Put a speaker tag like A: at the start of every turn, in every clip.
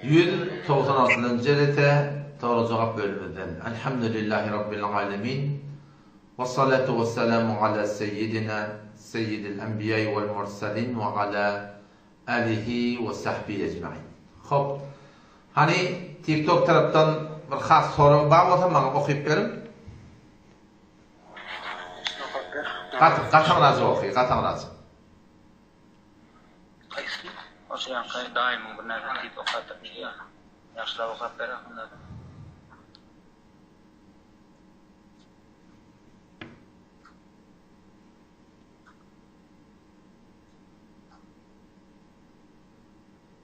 A: 196-njy rete Sorag-jogap bölümimizden. Elhamdülillahi Rabbil alemin. Wessalatu wessalamu ala seýýidina seýýidil enbiýai wel murselin we ala alihi we sahbihi ejmain. Hop. Hany TikTok tarapdan bir has sorag bar bolsa maňa okyp beriň. Gaty gataňraja oky, gataňraja.
B: Haýsy? Oşa ýaňky daýymyň bir närse diýip okatdypdy ýa. Ýagşylap okap ber ahun-da.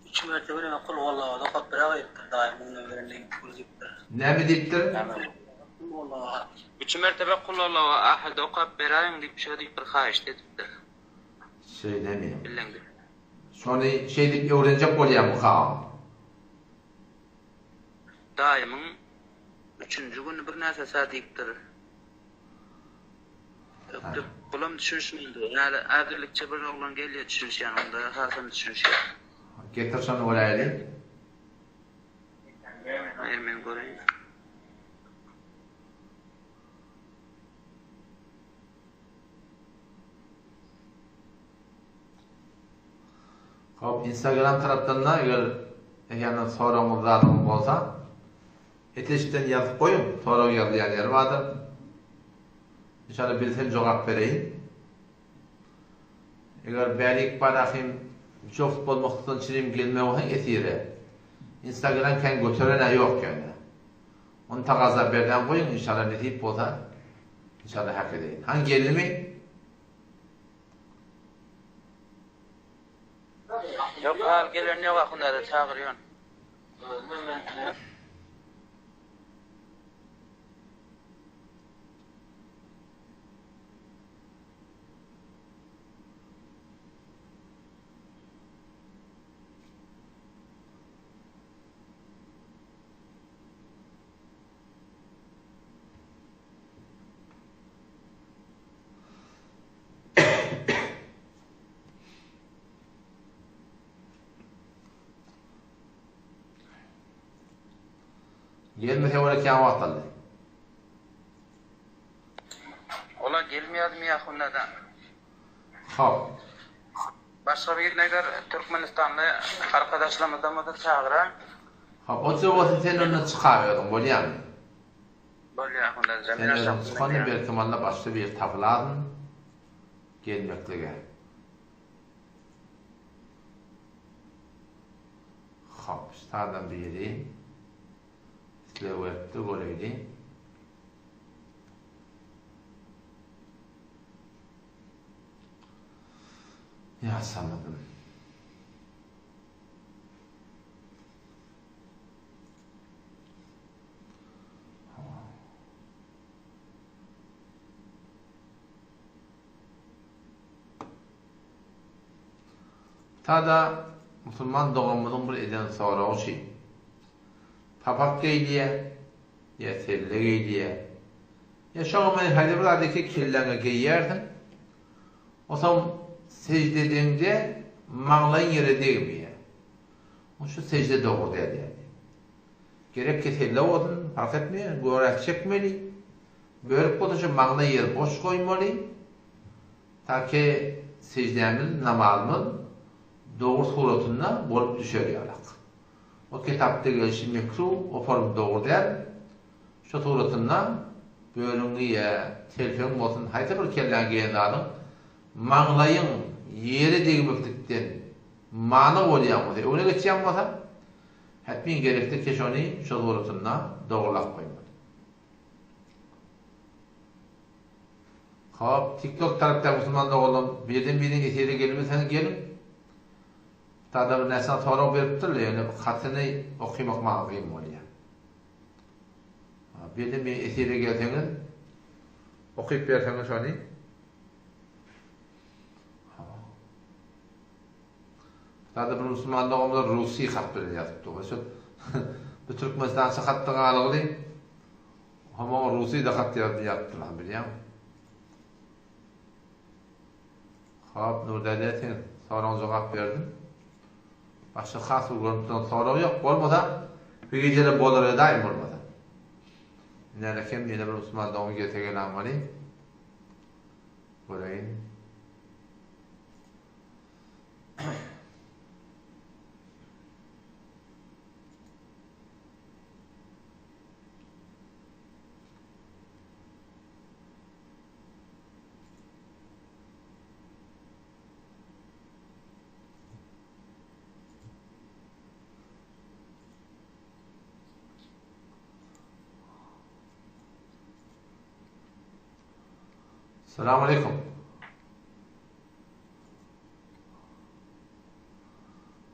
C: Üç mertebe näme kul huwallahu okap beräý diýipdir daýym öňüne beren diýip kul diýipdir.
A: Näme diýipdir?
C: Kul huwallahu.
B: Üç mertebe kul huwallahu ahad okap beräýiň diýip şo diýip bir haýyşt edipdir.
A: Şeýlemi?
B: Bileňdir.
A: Şony şeýdip öwrenjek bolýamyka?
B: Daýymyň üçünji güni bir närse sä diýipdir. Ökde bulam düşünişmändir. Häli häzirlikçe bir oglan gelýär düşünişýän onda hasam düşünişýär.
A: Getir şony göräýeli.
B: Haýyr men göreýin.
A: Hop Instagram tarapdan da eger eýýämden soragyňyz zadyňyz bolsa eteşden ýazyp goýuň sorag ýazylýan ýeri bardyr. Inşallah bilsem jogap bereýin. Eger bärik barahym joft bolmakdan çirim gelme bolsaň efire. Instagram kän göteren-ä ýok ýöne. Ony tagaza berden goýuň inşallah nesip bolsa inşallah hak edeýin. Hany geldimi?
B: Ýok hal gelen ýok ahun däde çagyrýan.
A: Gelmese görä kän wagt aldy.
B: Ola gelmeýärmi ýa hunda-da?
A: Hop.
B: Başga birini eger Türkmenistanly arkadaşlarymyzdan bolsa çagyraý.
A: Hop, oça bolsa sen onda çykaberdiň, bolýamy?
B: Bolýar onda
A: Sen özüň çykanda belki manda başga biri tapylaryn gelmeklige. Hop, ştadan biri isleg beripdir, göreýli. Ýasamadym. Tada musulman doganymyzyň bir eden soragy şi. Papak geýilýä, ýa selle geýilýä. Ýa şoňa men haýsy bir zady ki kelläňe geýýärsiň. Onsoň sežde edeňde maňlaýyň ýere degmeýär. Oň şu sežde dogry däl ýaly. Gerek keselle bolsun, parh etmeýär, göräk çekmeli. Börük bolsa şu maňlaý ýeri boş goýmaly. Ta ki seždämiz, namazymyz dogry suratynda bolup düşer ýalak. O kitapda gelşi mekruh, o form dogry däl. Şu suratynda bölüňi ýa telpegiň bolsun, haýsy bir kelläňe geýen zadyň maňlaýyň ýere degmeklikden many bolýan bolsa, öňüne geçýän bolsa, hetmin gerekli ki şony şo suratynda dogrulap goýmaly. Hop, TikTok tarapdaky musulman doganlarym, birden-birden efire gelmeseňiz geliň. Tada bir näçe sorag beripdirler, ýöne hatyny okymak maňa kyn bolýar. Birden bir efire gelseňiz, okyp berseňiz şony. Tada bir musulman doganymyz rusy hat bilen ýazypdy. Şu bu Türkmenistança hatda galygly. Hama rusy da hat ýazdy ýazypdyr, bilýän. Hop, Nurdäde sen soragyň jogap berdim. Başga has bir görnüp duran sorag ýok. Bolmasa, bu gije-de bolar edaýyn bolmasa. Näle kem ýene bir musulman dogan gelse gelämeli. Göreýin. Salam aleýkum.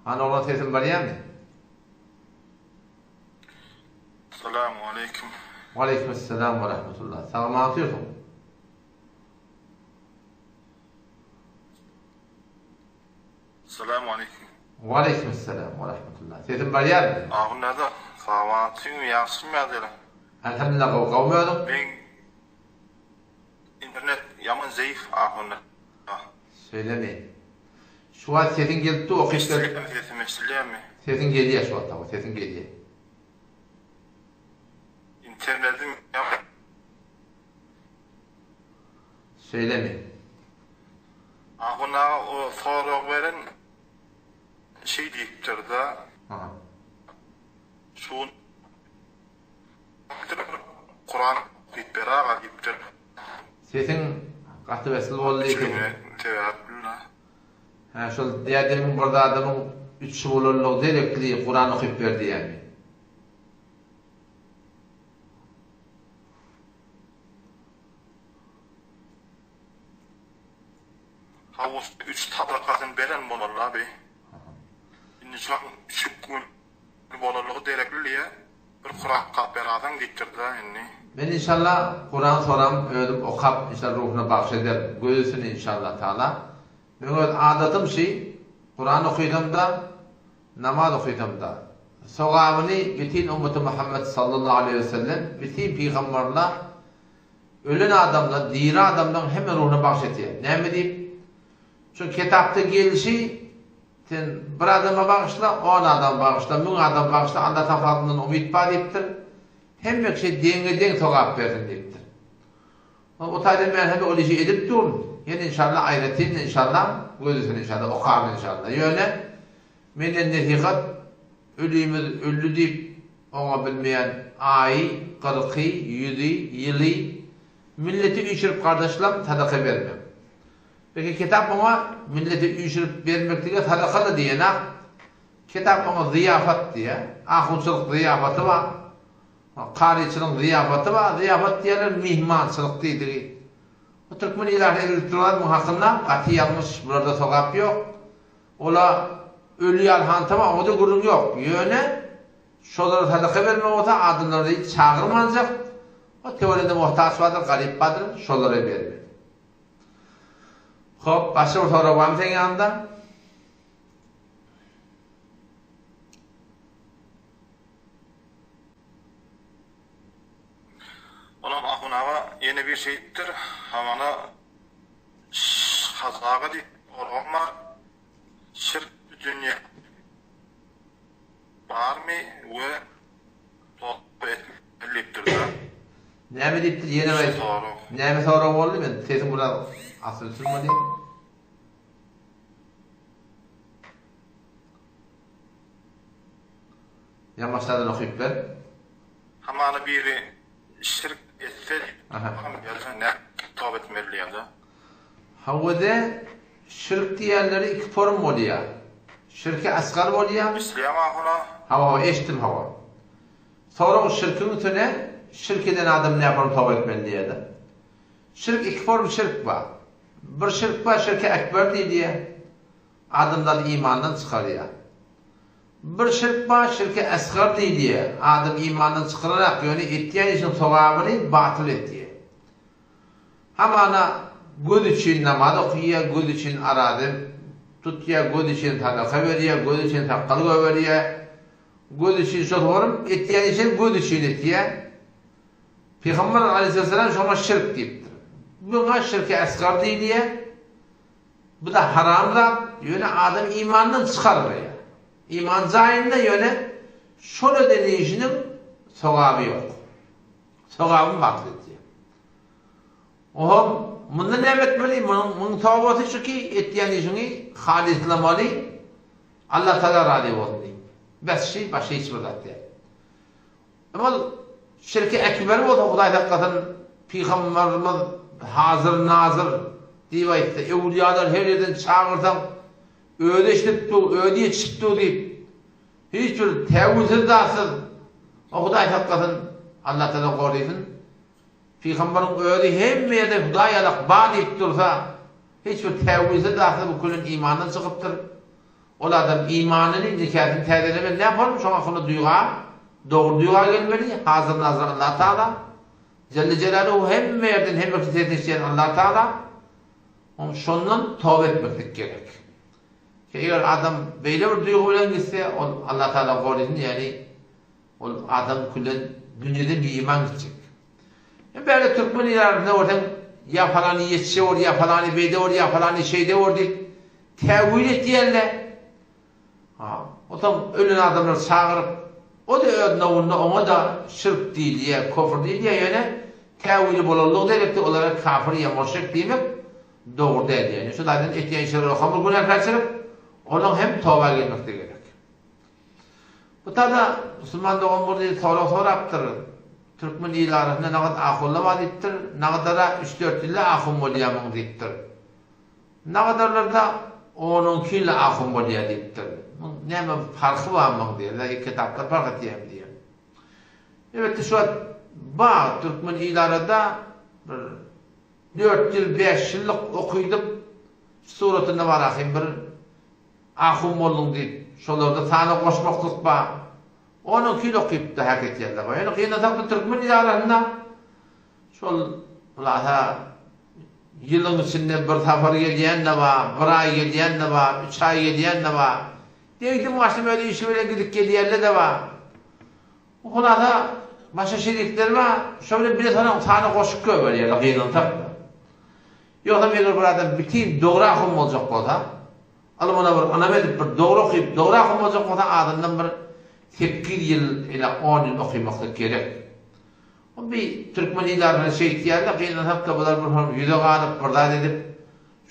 A: Hany oglan sesim barýarmy?
D: Salam aleýkum.
A: Waleýkim esselam we rahmetullah. Sag-aman otyrsyň?
D: Salam aleýkum.
A: Waleýkim esselam we rahmetullah. Sesim barýarmy?
D: Ahun näde? Sag-aman otyrmy? Ýagşymy ýagdaýlaň?
A: Elhamdülillah gowy. Gowmy özüň?
D: Meň internet ýaman zeýif ahun.
A: Şeýlemi? Şu wagt sesiň gelip dur okyp ber.
D: Eşidilýärmi sesim eşidilýärmi?
A: Sesiň gelýär şu wagt hawa sesiň gelýär.
D: Internetim ýaman.
A: Şeýlemi?
D: Ahun aga o sorag beren şeý diýipdir-de.
A: Aha.
D: Şu gün Kuran okyp ber aga diýipdir.
A: Sesiň gaty besli boldy.
D: Üçüne sebäp bilme.
A: Hä şol dädemiň bir zadamyň üçi bolanlygy derekli Kuran okyp ber diýýämi?
D: Hawa üç sadakasyny beren bolarla bi. Indi şoň üç gün bolanlygy derekli diýä bir Kuran okap berasaň diýipdir-dä indi.
A: Men inşallah Kuran soram özüm okap inşallah ruhuna bagş ederin göz üstüne inşallah taala meň öz adatym şi Kuran okysamda namaz okysamda sogabyny bütin ummeti Muhammet sallallahu aleýhi we sellem bütin pygambarla ölen adamlar diri adamlaň hemme ruhuna bagş etýär näme diýip şu kitapda gelşi Sen bir adama bagyşla, on adama bagyşla, müň adama bagyşla, Alla tagalyndan umyt bar diýipdir. Hemme kişä deňe-deň sogap bersin diýipdir. O taýdan men hem ol işi edip durun. Ýene inşallah aýratyn inşallah gözüsini inşallah okaryn inşallah. Ýöne menden nesihat ölümiz öldi diýip oňa bilmeýän aýy, gyrky, ýüzi, ýyly milleti üýşürip gardaşlam sadaka bermek. Peki kitap oňa milleti üýşürip bermeklige sadaka-da diýenak. Kitap oňa zyýafat diýýär. Ahunçylyk zyýafaty bar. Karyçylyň zyýafaty bar. Zyýafat diýýärler myhmançylyk diýdigi. Bu türkmen ilaty edilip duran muň hakynda gaty ýalňyş. Bularda sogap ýok. Ola öli ýaly hantama oňa-da gürrüň ýok. Ýöne şolara sadaka bermek bolsa adamlary çagyrmanjak. O töwereginde muhtaç bardyr, garyp bardyr, şolara bermeli. Hop, başga bir sorag barmy seň ýanyňda?
D: Olam Ahun aga ýene bir şeýtdir, hamana Hazy aga diýip soragym bar. Şirk dünýä Barmy we toba etmeli diýipdir-de.
A: Näme diýipdir ýene bir aýt. Näme sorag boldy men sesiň biraz asyl çykmady. Ýa başlardan okyp ber.
D: Hamana biri şirk etse diýipdir. Nädip toba etmeli diýýär-de.
A: Hawada Şirk diýenleri iki form bolýa. Şirki asgar bolýa.
D: Eşidilýämi ahuna?
A: Hawa hawa eşitdim hawa. Sorag şirkiň üstüne şirk eden adam nä form toba etmeli diýýäda. Şirk iki form şirk bar. Bir şirk bar şirki ekber diýilýä. Adamzady imandan çykarýa. Bir şirk bar şirki asgar diýilýä. Adam imandan çykyrarak ýöne etýän işiniň sogabyny batyl etýä. Hamana göz üçin namaz okaýar, göz üçin araza tutýar, göz üçin sadaka berýär, göz üçin sakgal goýberýär, göz üçin şo sorum etýän işini göz üçin etýär. Pygamber aleyhisselam şoňa şirk diýipdir. Buňa şirki asgar diýilýär. Bu-da haram zat, ýöne adam imandan çykarmaýar. Iman jaýynda ýöne şol eden işiniň sogaby ýok. Sogabyny batyl edýär. Oho, munda näme etmeli? Munuň munuň tobasy şu ki, etýän işiňi halyslamaly, Allah Tagala razy bolsun diýip. Bes şi, başga hiç bir zat däl. Emma ol şirki ekber bolsa, Hudaý saklasyn, Pygambarymyz hazyr-nazyr diýip aýtsa, öwlüýalar her ýerden çagyrsaň, özi eşidip dur, özi ýetişip dur diýip, hiç bir täwilsiz zatsyz, o Hudaý saklasyn, Allah Tagala gorysyn, Pygambaryň özi hemme ýerde Hudaý ýalak bar diýip dursa, hiç bir täwilsiz zatsyz bu küllen imandan çykypdyr. Ol adam imanyny, nikasyny täzelemeli näme şoň hakynda duýga, dogry duýga gelmeli, hazyr-nazyr Allah Tagala, Jelle Jelaluhu hemme ýerden hemme kişi sesini eşidýän Allah Tagala, oň şondan toba etmeklik gerek. Eger adam beýle bir duýgy bilen gitse, ol Allah Tagala gorysyn, ýagny Ol adam külen dünýeden biiman gitjek. Hem bärde türkmen il arasynda görseň ýa palany ýetişe bor, ýa palany beýde bor, ýa palany şeýde bor diýip täwil etýärler. Ha, otam ölen adamlary çagyryp, o-da öz nowunda oňa-da şirk diýilýär, kofr diýilýär, ýöne täwili bolanlygy derekli olara kafir ýa muşrik diýmek dogry däl. Ýöne şu taýdan etýän işleri oka bir günäkärçilik, onuň hem toba gelmekde gerek. Bu tada musulman dogan bir diýip sorag sorapdyr. Türkmen il arasynda nagt ahulla bar diýipdir. Nagdara üç-dört ýylda ahun bolýamyň diýipdir. Nagdarlarda on-onki ýylda ahun bolýar diýipdir. Muň näme parhy bar muň diýýär. Ýa iki etapda parh etýärmi diýýär. Elbetde şu wagt bar türkmen il arada bir dört ýyl, bäş ýyllyk okydyp suratynda bar ahyn bir Ahun bolduň diýip, şolarda sana goşmaklyk bar. Onuň kil okypdy häk etýänler bar. Ýöne gynansakda türkmen il arasynda şol hulasa ýylyň içinde bir sapar gelýän-de bar, bir aý gelýän-de bar, üç aý gelýän-de bar. Degdim gaçdym öz işi bilen gidip gelýänler-de bar. Hulasa başga şerikler bar, şo bilen bile soraň sana goşup goýberýärler gynansak-da. Ýogsam eger bir adam bitin dogry ahun boljak bolsa, ylmyna bir ynam edip bir dogry okyp dogry ahun boljak bolsa azyndan bir sekiz ýyl ila on ýyl okymaklyk gerek. O bi türkmen ilarynda şeýtýärler gynansakda bular bir hom ýüze galyp bir zat edip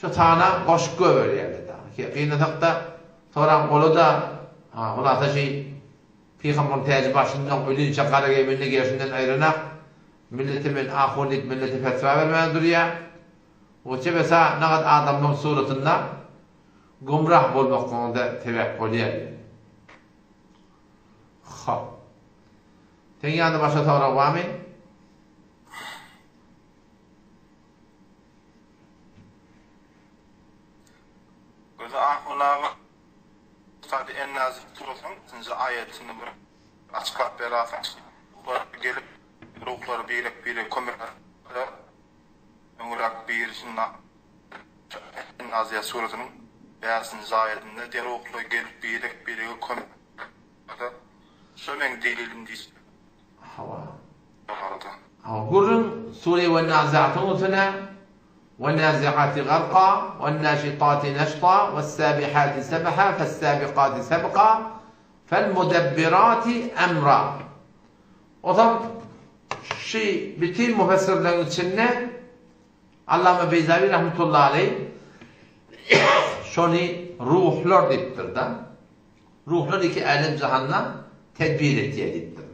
A: şu sana goşup goýberýärler dagy. Gynansakda soraň ola-da hulasa şeý pygambaryň täji başyndan ölinçä gara geýminde gerşinden aýranak Millete men ahun diýip millete fetwa bermäge durýa. Oça besa nagat adamlaň suratynda gumrah bolmaklygyna-da sebäp bolýar diýýär. Hop. Seň ýanyňda başga sorag barmy?
D: Gözi ahun aga Ustady En-Nazi surasynyň nji aýatyny bir açyklap berersiň. Bular gelip ruhlary birek-birege kömek eder. Öňräk birisinde En-Naziýat surasynyň bäşinji aýatynda diýen ruhlar gelip birek-birege kömek eder. Şo meň delilim diýip.
A: Hawa. Hawa gürrüň sure we-Naziatyň üstüne We-Naziati garka, We-Naşitati neşta, We-Sabihati sebha, Fes-Sabikati sebka, Fel-Mudebbirati emra. Ozal şy bütin müfessirleriň içinde Allama Beýzawi rahmetullahi aleýh şony ruhlar diýipdir-de. Ruhlar iki älem-jahanda tedbir etýär diýipdir.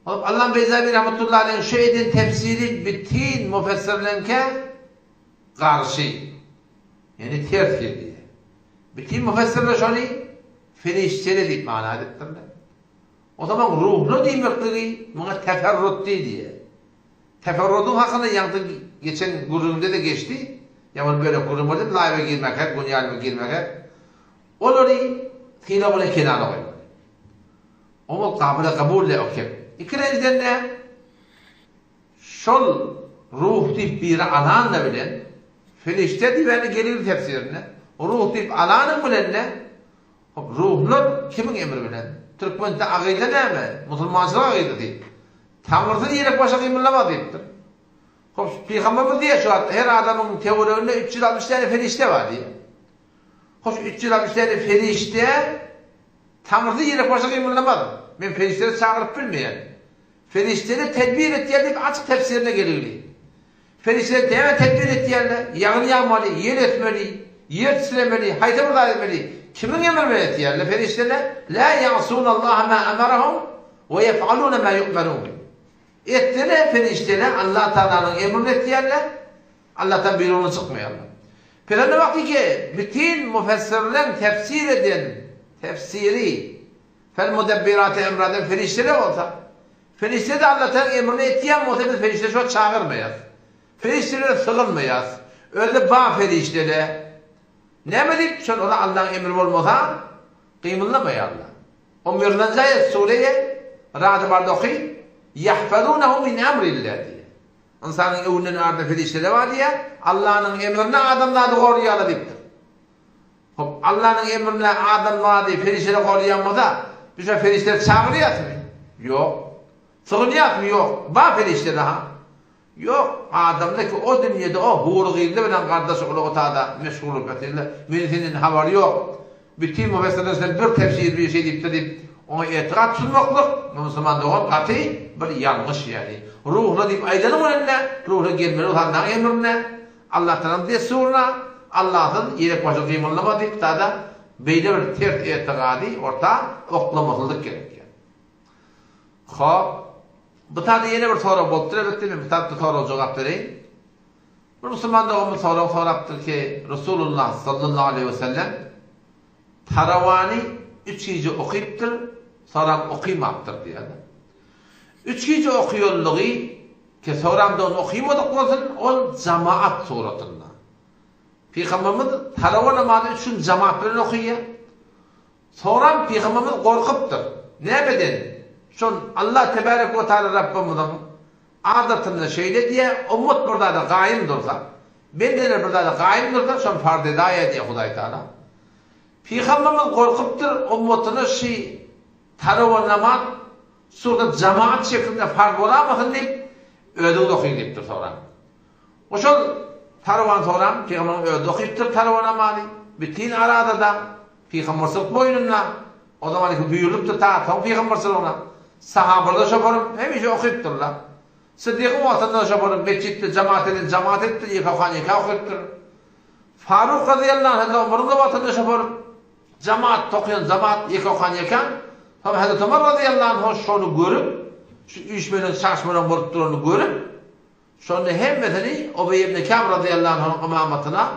A: Hop, Allama Beýzawi rahmetullahi aleýhiň şu eden tefsiri bütin müfessirleriňkä garşy. Ýagny ters gelýär. Bütin müfessirler şony ferişdeler diýip mana edipdirler. O zaman ruhly diýmekligi muňa teferrut diýilýär. Teferrudyň hakynda ýaňky geçen gürrüňde-de geçdi. Ýa ony bölek gürrüň boldy, laýwa girmäkäk, günýalyma girmäkäk. Olary sylag bilen kenara goýmaly. Oňa gabyla kabul le okep. Ikilenjiden-de şol ruh diýip biri alanda bilen, ferişde diýibende gelir tefsirinde, ruh diýip alanyň bilen-de Hop, ruhlar kimiň emri bilen? Türkmende agyda näme? Musulmançylyk agydasy. Taňrysy diýerek başa gymyldamaz diýipdir. Hop, pygamberimiz diýýär şu wagt her adamyň töwereginde 360 däne perişde bar diýýär. Hoş 360 däne perişde. Taňrysy ýelek başy gymyldamaz. Men perişdeleri çagyryp bilmeýän. Perişdeler tedbir etýär diýip açyk tefsirine geligli. Perişdeler näme tedbir etýärler? Ýagyn ýagmaly, ýel ösmeli, ýer titremeli, haýsy bir zat etmeli. Kimiň emri bilen etýärler perişdeler? La ýa'sunallaha ma amarahum we ýef'aluna ma ýu'merun. Etseler perişdeler Allah Tagalanyň emrini etýärler. Allahdan buýrugyna çykmaýarlar. Pes onda wagty ki bütin mufessirleň tefsir eden tefsiri Fel mudebbirati emradan perişdeler bolsa, perişde-de Allatanyň emrini etýän bolsa biz perişde şo çagyrmaýas. Perişdelere sygynmaýas. Özde ba perişdele. Näme diýip şol ola Allaň emri bolmasa gymyldamaýarlar. On birinji aýat sure-i Ra'da barda oky, Ýahfazunehu min emrillah diýýär. Ynsanyň öwünden arda perişdeler bar diýýär. Allanyň emrine adamzady goraýarlar diýipdir. Hop, Allanyň emrine adamzady perişdeler goraýan bolsa, biz şo perişdeleri çagyrýasmy? Ýok. Sygynýasmy? Ýok. Bar perişdeler ha? Ýok. Adamda ki o dünýede o hury-gyzly bilen gardaş olar otada meşgul bolup ýatyrlar. Meni senden habary ýok. Bütin mufessirler sen bir tefsir bir şey diýipdir diýip, oňa etikat tutmaklyk, musulman dogan gaty bir ýalňyş ýagny. Ruhla diýip aýdanyň bilen-de, ruhla gelmeli bolsa Allaň emrine, Allatagalaň dessuryna, Allasyz ýelek başy gymyldamaz diýip sada beýle bir ters etigady orta oklamaslyk gerek ýa. Hop. Bu tada ýene bir sorag bolupdyr elbetde men bu tada sorag jogap bereýin. Bir musulman doganymyz sorag sorapdyr ki, Resulullah sallallahu aleýhi we sellem tarawany üç gije okypdyr, soram okymapdyr diýýär. Üç gije okýanlygy ki soram da ony okymadyk bolsun, ol jamaat suratynda. Pygamberimiz tarawa namazy üç gün jamaat bilen okyýar. Soram pygamberimiz gorkupdyr. Nämeden? Şol Allah tebarek we taala Rabbymyzyň Adatynda şeýle diýýär, Ummat bir zada gaýym dursa, bendeler bir zada gaýym dursa, şony farz edaýýar diýýär Hudaý Tagala. Pygamberimiz gorkupdyr, ummatyna şi tarawa namaz şurada jamaat şeklinde farz bolamasyn diýip, özüňiz okyň diýipdir soran. O şol tarawany soran, pygamberimiz özi okypdyr tarawa namazy, bütin aradada, pygamberçilik boýnunda, o zaman iki buýrulypdyr ta soň pygamberçiligine. Sahabalar şo bolup hemişe okypdyrlar. Siddigyň wagtynda şo bolup metjitde jamaat eden jamaat edipdir, ýeke okan ýeke okypdyr. Faruk razyýallahu anh Hazreti Omaryň wagtynda şo bolup jamaat okaýan jamaat, ýeke okan ýeke. Soň Hazreti Omar razyýallahu anh şony görüp, şu üýşmeleň çaşmalaň bolup duranyny görüp, Şonda hemmesini Ubeý ibn Ka'b razyýallahu anhunyň ymamatyna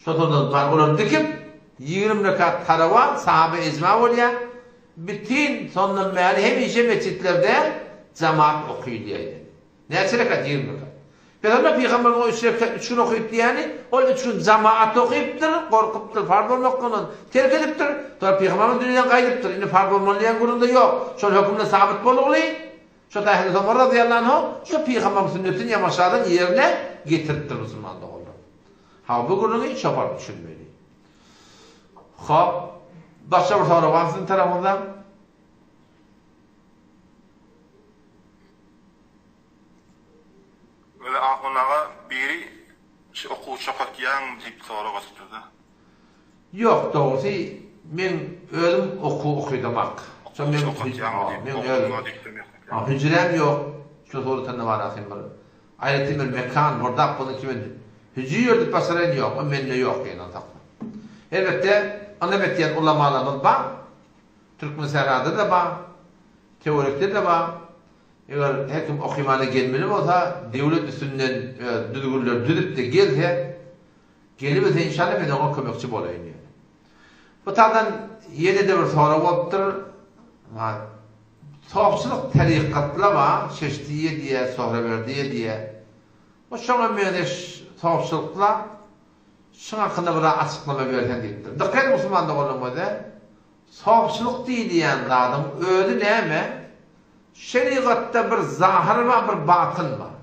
A: şo sondan bar olary dikip, 20 rekat tarawa sahaba ijma bolýar. Bütin sondan bäri hemişe metjitlerde jamaat okylýar ýaly. Näçe rekat? 20 rekat. Pes onda pygamberimiz o üç rekat üç gün okyp diýýäni, ol üç gün jamaat okypdyr, gorkupdyr, farz bolmaklygyndan terk edipdir. Soňra pygamberimiz dünýeden gaýdypdyr. Indi farz bolmaly diýen gürrüňde ýok. Şol hökümde sabyt boldugyny Şo Hazreti Omar razyýallahu anhu şu pygambaryň sünnetini ýamaşadan ýerine getiripdir musulman doganlar. Hawa bu gürrüňi çopar düşünmeli. Hop, başga bir sorag barmy siziň tarapyňyzdan?
D: Özi ahun aga biri şu okuwçy okatýaňmy diýip sorag atypdyrda.
A: Ýok dogrusy meň özüm okuw okydamak. Şo meň meň özüm hüjräm ýok. Şu suratynda bar ahym bir aýratyn bir mekan burdap bunu kime hüjür ýördüp başaraýyn ýok. O mende ýok gynansak-da. Elbetde ynam etýän ulamalarymyz bar. Türkmensährada-da bar. Töwerekde-de bar. Eger her kim okymana gelmeli bolsa döwlet üstünden öz düzgünleri düzüp-de gelse Gelibilse inşallah men oňa kömekçi bolaýyn ýöne. Bu taýdan ýene-de bir sorag bolupdyr. Sofçylyk tarykatlama Şeşdiýe diýýär, Sohrawerdiýe diýýär. Bu şoňa meňzeş sofçylykla şuň hakynda biraz açyklama berseň diýipdir. Dykgat musulman doganlarymyza, sofçylyk diýilýän zadyň özi näme? Şerigatda bir zahyr bar, bir batyn bar.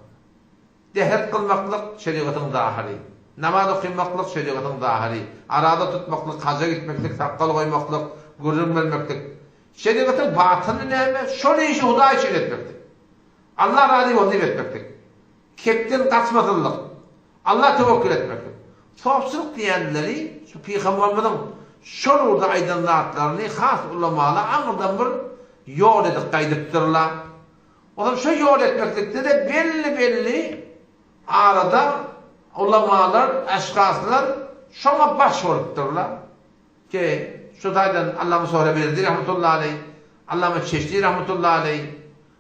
A: Dehret kylmaklyk şerigatyň zahyry. Namaz okymaklyk şerigatyň zahyry. Araza tutmaklyk, haja gitmeklik, sakgal goýmaklyk, gürrüň bermeklik. Şerigatyň batyny näme? Şol işi Hudaý üçin etmeklik. Allah razy bolsun diýip etmeklik. Kepden gaçmazlyk. Alla töwekgül etmeklik. Sopçylyk diýenleri şu pygamberimiziň. Şol ugurda aýdan zatlaryny has ulamalar aňyrdan bir ýol edip gaýdypdyrlar. Onsoň şo ýol etmeklikde-de belli-belli arada ulamalar, eşhaslar şoňa baş bolupdyrlar. Ki, şu taýdan Allama Sohrawerdi rahmetullahi aleý, Allama Çeşdi rahmetullahi aleý,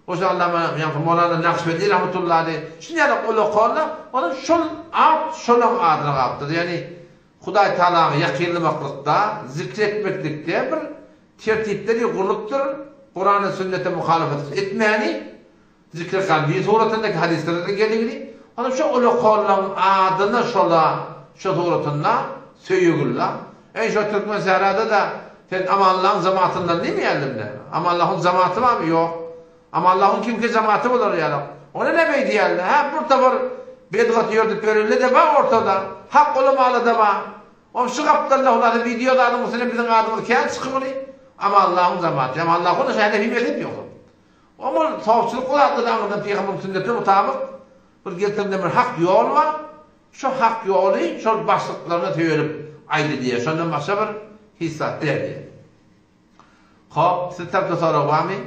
A: Goşa Allama ýaňky Molana Nakşbendi rahmetullahi aleý, şuny ýaly ulakanlar, onuň şol at şolaň adyna galypdyr. Ýagny Hudaý Tagalaňa ýakynlamaklykda, zikr etmeklikde bir tertipleri gurlupdyr, Kurana sünnete muhalafat etmäni, Zikri kalbi suratyndaky hadyslarda-da geligini, onuň şo ulakanlaryň adyna şola şo suratynda söýegilla. Eý şo türkmen sährada-da sen Amanlaň jamaatyndan diýmeýärler näme? Amanlahyň jamaty barmy? Ýok. Amanlahyň kimki jamaty bolar ýaly. Ony näme eýdýärler? Hä bir topar bedgat ýördüp ýörenler-de bar ortada. Hak ulamalar-da bar. Oň şu gapdalynda hulasy wideo zadyň üstüne biziň adymyz kän çykyply. Amanlahyň jamaty. Amanlahyň-da şähne mezhep ýogsa. Oňa sowçulyk ol atly aňyrdan pygamberiň sünnetine mutabyk bir getirilen bir hak ýol bar. Şo hak ýoly şol başlyklaryna söýenip aýdylýar. Şondan başga bir hiç zat däl diýýär. Hop, siz tarapda sorag barmy?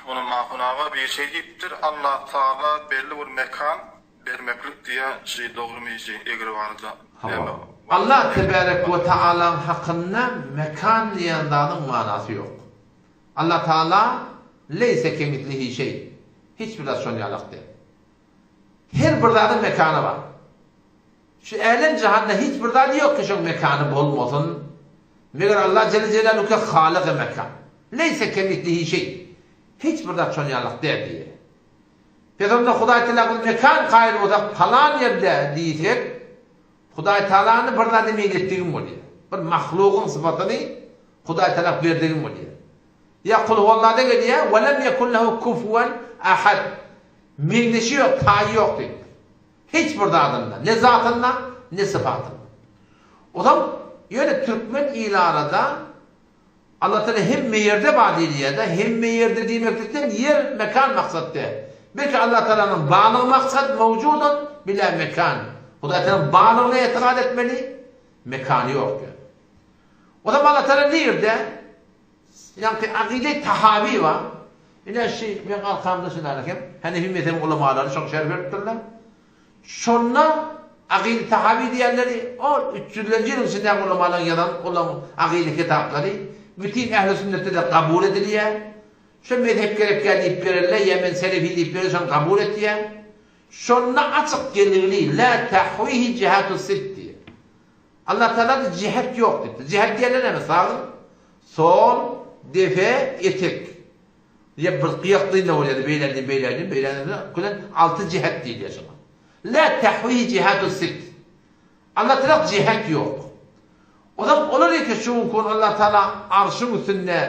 D: Ony Mahun aga bir şey diýipdir, Allah Taala belli bir mekan bermeklik diýýär, şy dogrymy şy egri barada näme
A: Hawa. Allah tebärek we taalaň hakynda mekan diýen zadyň manasy ýok. Allah Taala leýse kemislihi şeý. Hiç bir zat şon ýalak däl. Her bir zadyň mekany bar. Şu älem jahanda hiç bir zat ýok ki şoň mekany bolmasyn. Meger Allah jelle jelaluhu halygy mekan. Leýse kemislihi şeý. Hiç bir zat şon ýalak däl diýýär. Biz onda Hudaý Tagala biz mekan kaýyl bolsak palan ýerde diýsek, Hudaý Tagalany bir zada meňzetdigim bolýar. Bir mahlugyň sypatyny Hudaý Tagala berdigim bolýar. Ýa Kul huwallada gelýär, we lem yekun lehu kufuwen ahad. Meňzeşi ýok, taýy ýok diýip. Hiç bir zadynda, ne zatynda, ne sypatynda. Ozal ýöne türkmen il arada Allah Teala hemme ýerde bar diýilýär-de, hemme ýerde diýmeklikden ýer, mekan maksat däl. Belki Allah Tealanyň barlygy maksat, mewjudun bila mekan. Hudaý Tealanyň barlygyna etikat etmeli, mekany ýok diýýär. O zaman Allah Teala nirde? Ýaňky Akyde Tahawi bar. Ine şi meň arkamda şundan hem Hanefi mezhebiň ulamalary şoň şerh beripdirler. Şonda Akyly Tahawi diýenleri ol üç ýüzlenji ýylyň içindäki ulamalaryň ýazan ulam akyly kitaplary bütin ähli sünnetde-de kabul edilýär. Şo mezhep gerekýär diýip berenler ýa men selefi diýip beren şony kabul etýär. Şonda açyk geligli la tahwihi jihatu sit diýýär. Allah Tagalada jihet ýok diýipdir. Jihet diýenler näme? Sag, sol, depe, etek. Ýa bir gyýak dynda bolýar, beýländen beýländen, beýländen bilen alty jihet diýilýär şoňa. La tahwihi jihatu sit. Allah Taala jihet ýok. Ozal olar eke şu günki gün Allah Taala arşyň üstünde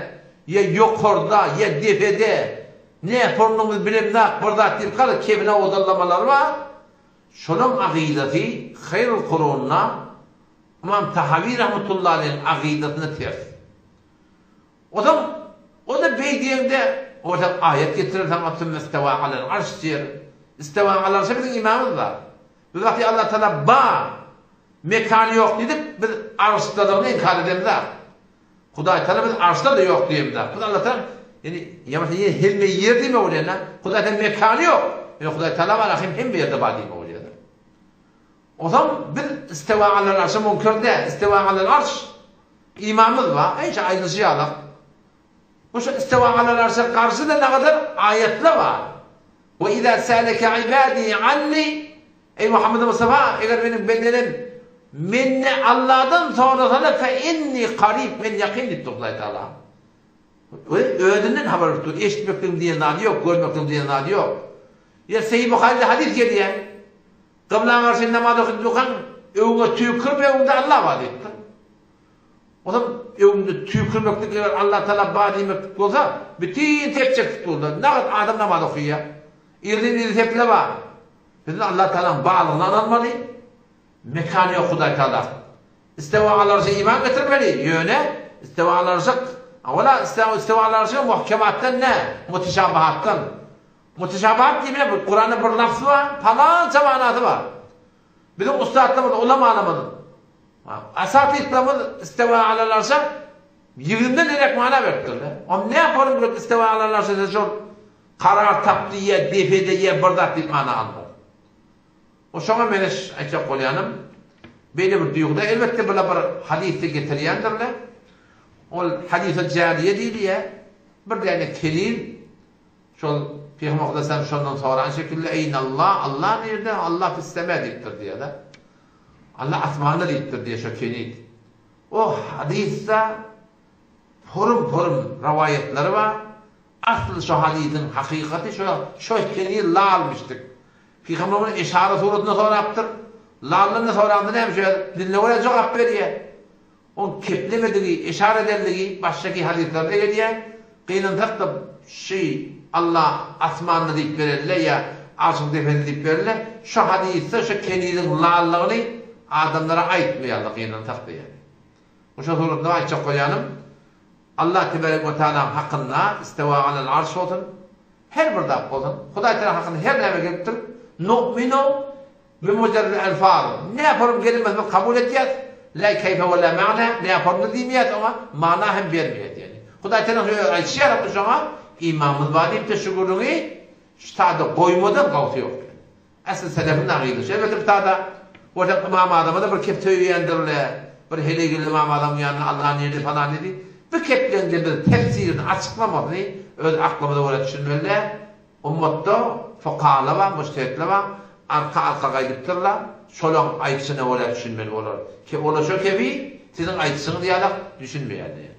A: ýa ýokarda ýa depede ne pornumyz bilemzak bir zat diýip galy kebine odallamalary bar. Şolaň agydasy haýrul kurunda Ymam Tahawi rahmetullahi aleyhiň agydasyna ters. Ozal o-da beý diýeňde, ozal aýat getirer saňa Sümmestewa alel arş diýer. Istewa alel arşa biziň imanymyz bar. Biz wagty Allah Tagala bar, mekany ýok diýdik, biz arşdalygyny inkar edemzok. Hudaý Tagala biz arşda-da ýok diýemzok. Biz Allah Tagala ýani ýa bolmasa ýene hemme ýer diýmek bolýar-da. Hudaý Tagala mekany ýok. Ýöne Hudaý Tagala bar, ahim hemme ýerde bar diýmek bolýar-da. Ozal biz istewa alel arşa müňkür däl. Istewa alel arş Imanymyz bar, hemişe aýdylyşy ýalak. Bu şu istewa alal arşa garşy-da nagadar aýatlar bar. We iza säleke ibadi anni Eý Muhammed Mustafa, eger meniň bendelerim mende Allahdan sorasalar fe inni karib, men ýakyn diýipdir Hudaý Taala. We özünden habar berip dur, eşitmekligiň diýen zady ýok, görmekligiň diýen zady ýok. Ýa Sahih Buharyda hadys gelýär. Kybla garşy namaz okyp durkaň, öňüňe tüýkürme, öňüňde Allah bar diýipdir. Onam öňüňde tüýkürmeklik eger Allah Taala bar diýmeklik bolsa, bütin sep çekip durlar. Nagt adam namaz okaýar. Irden-irden seple bar. Biz Allah Taalanyň barlygyna ynanmaly. Mekany ýok Hudaý Taala. Istewa al arşa iman getirmeli. Ýöne istewa al arşa awala istewa al arşa muhkematdan ne, mutişabahatdan. Muteşabihat diýmek bu Kuranda bir lafz bar, palança manasy bar. Biziň ussatlarymyz, ulamalarymyz, asatidlerimiz istewa alal arşa ýigrimden derek mana beripdirler. Onda näme forum bilen istewa alal arşa şol karar tapdy ýa depede ýa bir zat diýip mana aldylar. O şoňa meňzeş aýtjak bolýanym, beýle bir duýguda elbetde bular bir hadysda getirýändirler. Ol hadysy jariýe diýilýär. Bir däne keniz şol Pygamber Aleyhisselam şondan soran şekilde Eýnallah, Allah nirde? Allah fis-sema diýipdir diýýär-de. Allah asmanda diýipdir diýýär şo keniz. O hadysda porum-porum rowaýatlary bar. Asly şo hadysyň hakykaty şo şo keniz lalmyşdyk. Pygamber muny yşara suratynda sorapdyr. Laldan-da soranda näme şu diline görä jogap berýär. Oň keplemedigi, yşara edenligi başdaky hadyslarda gelýär. Gynansak-da şy Allah asmanda diýip berende ýa arşyň depesinde diýip berende şu hadysda şu keniziň lallygyny adamlara aýtmaýarlar gynansak-da ýani. Şo suratynda aýtjak bolýanym Allah teberek we taalaň hakynda istewa alel arş bolsun, Her bir zat bolsun, Hudaý Tagala hakynda her näme gelipdir, nu'minu bimujarril elfaz, nä form gelinmese biz kabul edýäs, lä keýfe we lä ma'na, nä formda diýmeýäs oňa, mana hem bermeýäs ýagny. Hudaý Tagala şu öz aýdyşy ýaly biz şoňa imanymyz bar diýip-de şu gürrüňi şu tada goýmadan gawsy ýok. Asly selefiň agyzy. Şeýle bir sada bolsa Ymam Azama-da bir kep söýýändir-le. Bir heleý geldi Ymam Azamyň ýanyna Allah nirde falan diýdi. Bu kepleň-de biz tefsirini, açyklamasyny öz aklymyza görä düşünmeli-dä. Ummatda fukahalar bar, mujtehitler bar. Arka-arka gaýdypdyrlar. Şolaň aýdyşyna görä düşünmeli bolar. Ki olar şo kebi siziň aýdyşyňyz ýalak düşünmeýärler.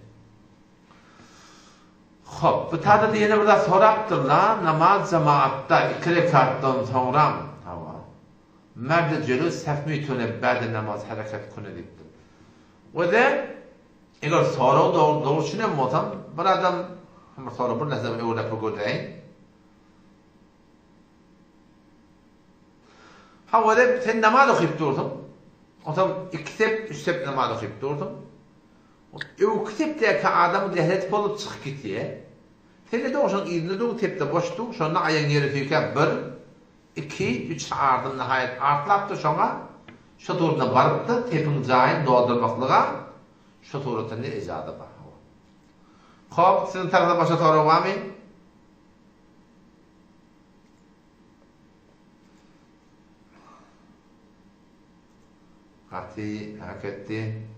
A: Hop, bu tada ýene bir zat sorapdyrlar, namaz jemaatda iki rekatdan soňram, hawa, merde jelu sef mitune ba'de namaz hereket kune diýipdir. Özi eger sorag dogry dogry düşünen bolsam, bir adam bir sorag bir närsä öwrüp bir göräýin. Hawa, özi sen namaz okyp dursuň. Onsoň iki sep, üç sep namaz okyp dursuň. Öňki sepdäki adam zähret bolup çykyp gitýä. Sen-de dogşaň yzynda dur, sepde boş dur, şonda aýagyň ýere süýkäp bir, iki, üç adym nahaýat atlapdyr şoňa, şo suratda barypdyr, sepiň jaýyny doldurmaklyga şo suratda ne ejaza bar. Hawa. Hop, siziň tarapdan başga sorag barmy? Gaty hak etdi.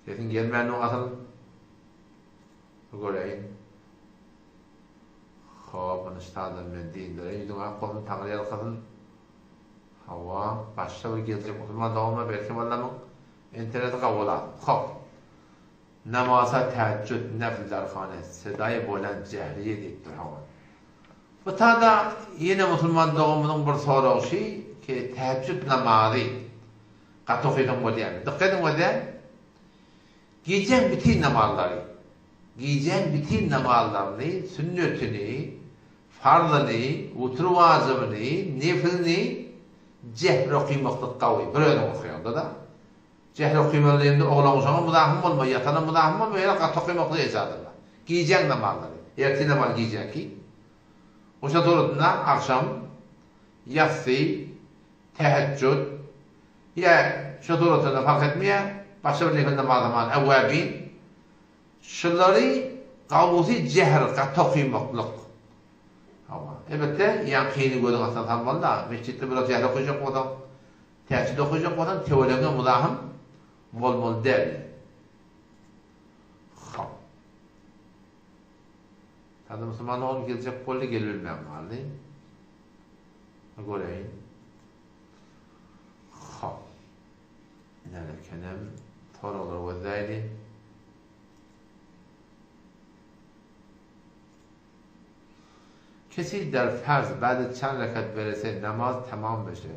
A: Sesiň gelmändir asyl. Bir göreýin. Hop, muny ştadan men diýindireýin. Ýüzüň ak bolsun, Taňry ýalkasyn. Hawa, başga bir geljek musulman doganlar belki ballamyň interneti gawy bolar. Hop. Namaza täjjüd nefl darhane sedaýy bolen jehriýe diýipdir hawa. Bu tada ýene musulman doganymyzyň bir soragy şy ki täjjüd namazy gaty okysaň bolýamy? Dykgat ediň özä gijäň bütin namazlary gijäň bütin namazlaryny sünnetini farzyny wutr wajybyny neflini jehr okymaklyk gawy bir özüň okaýaňda-da. Jähr okymaly diýende oglan-uşaga muzahym bolma, ýatana muzahym bolma, ýöne gaty okymaklyga ejaza bar. Gijäň namazlary, ertir namazy gijäki. Oşa suratynda agşam, ýassy, täheçjüt, ýa şo suratynda parh etmeýär, başga bir nefil namazam bar, äwwäbin. Şulary gawusy jähr gaty okymaklyk. Hawa, elbetde, ýaňkyny gözüň astyna salmaly-da, metjitde biraz jähr okyjak bolsaň, Täçi dokujak bolsaň töweregiňe muzahym bolmaly däl. Hop. Täze musulman ogul geljek boldy gelibilmän galdy. Bir göreýin. Hop. Näme ekenem soraglary gözläýli. Kesi der ferz bäde çen rekat berese namaz tamam beşe.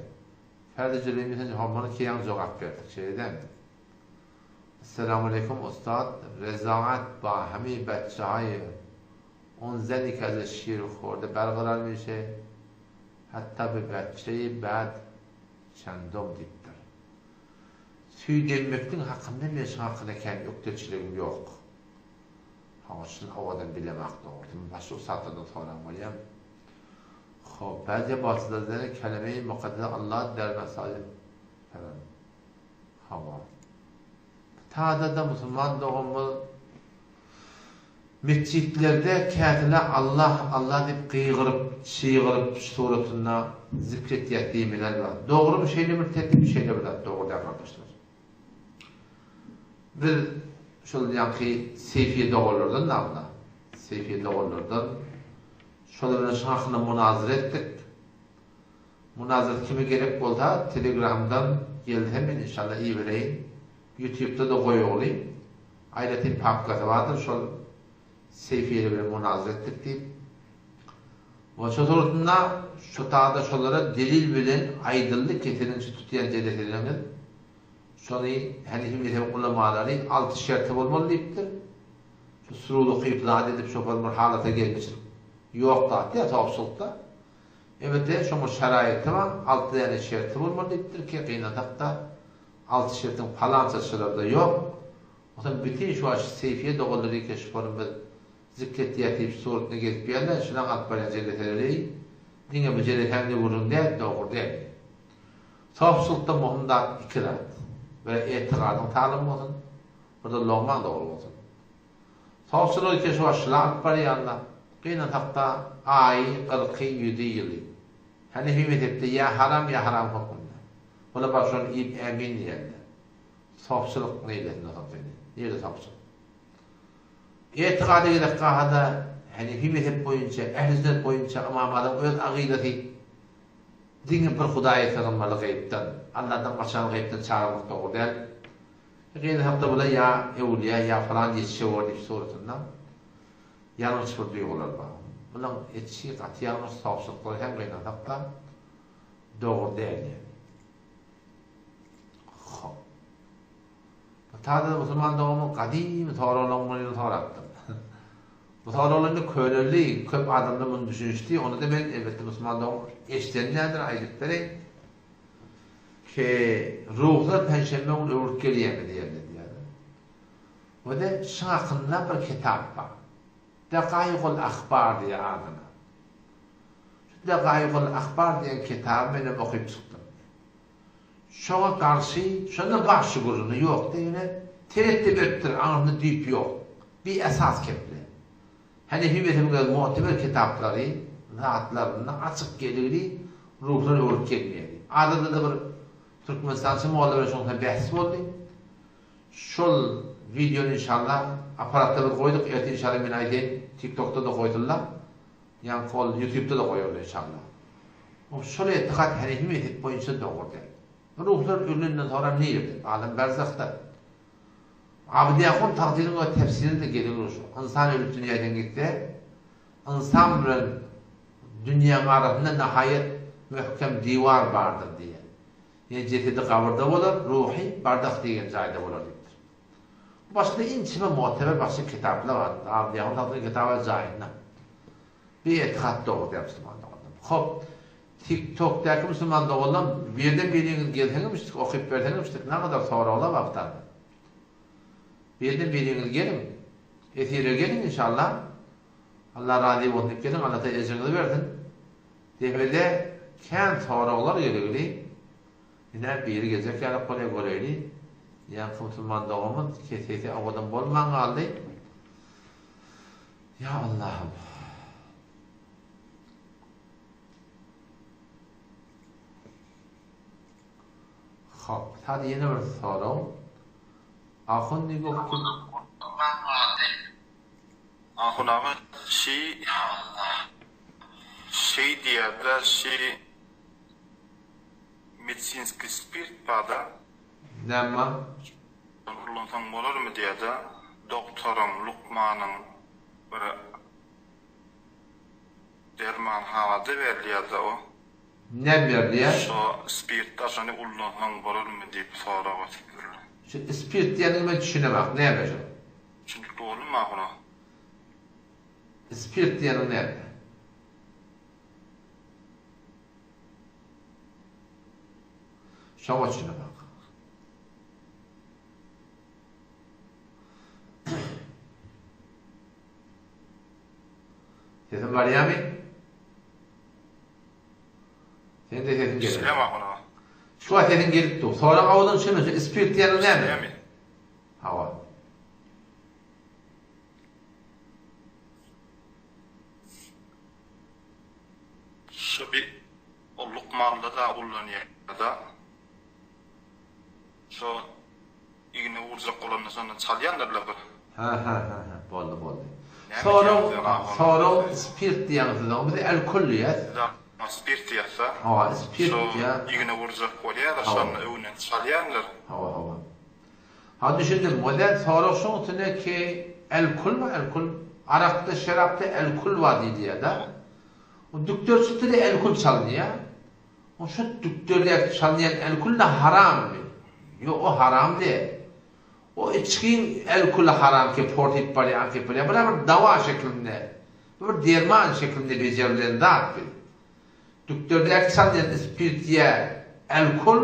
A: Ferzi jüleými sen hormaly kiýaň jogap berdik şeýle dälmi? Esselamu aleýkum ustad rezaat ba hemi beççehaýy on zeni ke ze şir horde bergarar mişe hatta bi beççeýi bad çendom diýipdir. Süýt emmekliň hakynda men şuň hakynda kän ökdeçiligim ýok. Hawa şuny owadan bilemak dogrusy. Başga ussatlardan soran bolýan. Hop, bäzi basyda keleme-i mukaddese Allah der mesajid falan. Hawa. Tada-da musulman doganymyz metjitlerde kätile Allah, Allah diýip gygyryp, çygyryp suratynda zikr etýär diýmeler bar. Dogrymy şeýle bir teklip şeýle bir zat dogry däl gardaşlar. Biz şol ýaňky Seýfiýe doganlardan namda, Seýfiýe doganlardan şolar bilen şuň hakynda munazara etdik. Munazara kime gerek bolsa telegramdan gelse men inşallah ibereýin. Ýutubda-da goýugly. Aýratyn papkasy bardyr şol Seýfiýeli bilen munazara etdik diýip. We şo suratynda şo taýda şolara delil bilen aýdyldy keseliň şu tutýan jeleseleriňiz şony Hanefi mezhebiň ulamalary alty şerti bolmaly diýipdir. Şu surud okyp zat edip şo bir halata gelmişlik ýok zat diýýär sopçylykda. Elbetde şoň bir şaraýaty bar, alty däne şerti bolmaly diýipdir ki gynansakda alty şertiň palançasy şolarda ýok. Onsoň bütin şu wagt şu Seýfiýe doganlary keşf biz Zikretýär diýip suratyny gezip ýörler, şulaň alyp barýan jeleseleri diňe bu jelesäň-de gürrüň däl, dogry däl. Sopçylykda möhüm zat iki zat. Biri etigadyň saglam bolsun, bir-de logmaň dogry bolsun. Sopçylygy keşwa şula alyp barýanlar, gynansakda aýy, gyrky, ýüzi, ýyly. Hanefi mezhepde ýa haram ýa haram hökmünde. Bular baryp şony iýip ämin diýerler. Sopçylyk neýlesin onsoň seni? Nirede sopçylyk? Etiqada gerek galsa-da, Hanefi mezhep boýunça, Ähli sünnet boýunça ymamlaryň öz agydasy diňe bir Hudaýa sygynmaly gaýypdan, Alladan gaçany gaýypdan çagyrmak dogry däl. Gynansak-da bular ýa öwlüýä, ýa falan ýetişe bor diýip suratynda ýalňyş bir duýgular bar. Bulaň etişi gaty ýalňyş, sowçulyklary hem gynansak-da dogry däl ýaly. Hop. Täze musulman doganymyz gadymy soraglaryň birini sorapdyr. Bu soraglar indi köneldi, köp adamlar muny düşünişdi, ony-da men elbetde musulman dogan eşiden däldir, aýdyp bereýin. Ki ruhlar penşenbe güni öwrüp gelýärmi diýerler diýýärler. We-de şuň hakynda bir kitap bar. Dakaýygul ahbar diýýär adyna. Şu Dakaýygul ahbar diýen kitaby menem okyp çykdym. Şoňa garşy şonda bar şu gürrüňde ýok diýene teretde beripdir aňyrsynda düýp ýok. Bi esas keple. Hanefi mezhebiň öz mu'teber kitaplary zatlarynda açyk geligini ruhlar öwrüp gelmeýärdi. Adada-da bir Türkmenistançy molla bilen şoň bähs boldy. Şol wideony inşallah apparatda biz goýduk erte inşallah men aýdaýyn tiktokda-da goýdullar. Ýaňky ol ýutubda-da goýarlar inşallah. Ol şol etikat Hanefi mezhep boýunça dogry däl. Ruhlar ölenden soňra nirede? Alem berzahda. Abdy Ýakup tagtynyň we tefsirinde gelip şu. Ynsan ölüp dünýäden gitse, ynsan bilen dünýäň arasynda nahaýat möhkem diwar bardyr diýýär. Ýa jesedi gabyrda bolar, ruhy barzah diýen jaýda bolar diýipdir. Başga inçeme mu'teber başga kitaplar bar. Abdy Ýakup tagtynyň kitaby jaýynda. Bir etikat dogry däl musulman doganlar. Hop, Tik Tokdaky musulman doganlar birden biriňiz gelseňizmişdik okyp berseňizmişdik nagadar soraglar bar bu taýda. Birden biriňiz geliň. Efire geliň inşallah. Allah razy bolsun diýip geliň Allah taala ejriňizi bersin. Depede kän soraglar gelegli. Ine biri geljek ýaly bolýar göreýli. Ýaňky musulman doganymyz sesi owadan bolman galdy. Ýa Allahym. Hop, hadi ýene bir sorag. Ahun diýip kim?
D: Ahun aga şi şeý diýýärler şi medisinskiý spirt barda.
A: Näme?
D: Ullansaň bolarmy diýýärde dogtoryň lukmanyň bir dermanhanada berilýärde o.
A: Näme berilýär?
D: Şo spirtda şony ullansaň bolarmy diýip sorag etipdirler.
A: Şu spirt diýeniňe men düşünemok näme şo?
D: Düşündik boldumy ahuna?
A: Spirt diýeniň näme? Şoňa düşünemok. Sesim barýamy? Seň de sesiň gelip.
D: Eşidýän wagtyna.
A: Şu wagt sesiň gelip dur. Sorag awudan çömesi spirt diýeniň näme?
D: Eşidýämi?
A: Hawa.
D: Şu bir o lukmanda da ullanýar-da. Şo igne urjak bolanda şondan çalýandyrlar bir.
A: Ha ha ha ha boldy boldy. Sorag sorag spirt diýýäňiz siz oňa biz alkol diýýäs.
D: Biz spirt diýýäs-da.
A: Hawa spirt diýýä.
D: Şo igne urjak bolýar-da şonda öňünden çalýandyr.
A: Hawa hawa. Ha düşündim. Bolýa sorag şoň üstüne ki alkol bar alkol arakda şerapda alkol bar diýilýär-da. O dükderçikde-de alkol çalynýar. O şu dükderdäki çalynýan elkül-de harammy? Ýok, o haram däl. O içgiň elküli haram ki porsyp barýar, akyp barýar. Bu-da bir dawa şeklinde, bu bir derman şeklinde bejerilen zat bi. Dükderdäki çalynýan ispirt ýa elkül,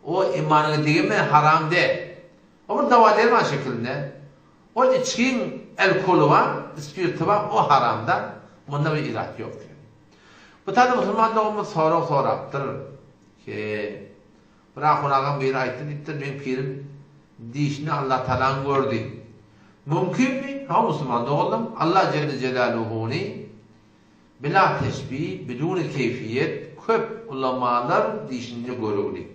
A: o imanyňa degenmän haram däl. O bir dawa-derman şeklinde. Ol içgiň elkoly bar, spirti bar, o haramda, munda bir irat ýok diýen. Bu taýda musulman doganymyz sorag sorapdyr ki, bir ahun agam biri aýtdy diýipdir, meň pirim dişini Allah Tagalaň gördi. Mümkinmi? Hawa musulman doganlarym, Allah Jelle Jelaluhuny bila teşbih, biduni keýfiýet köp ulamalar dişinde görügli.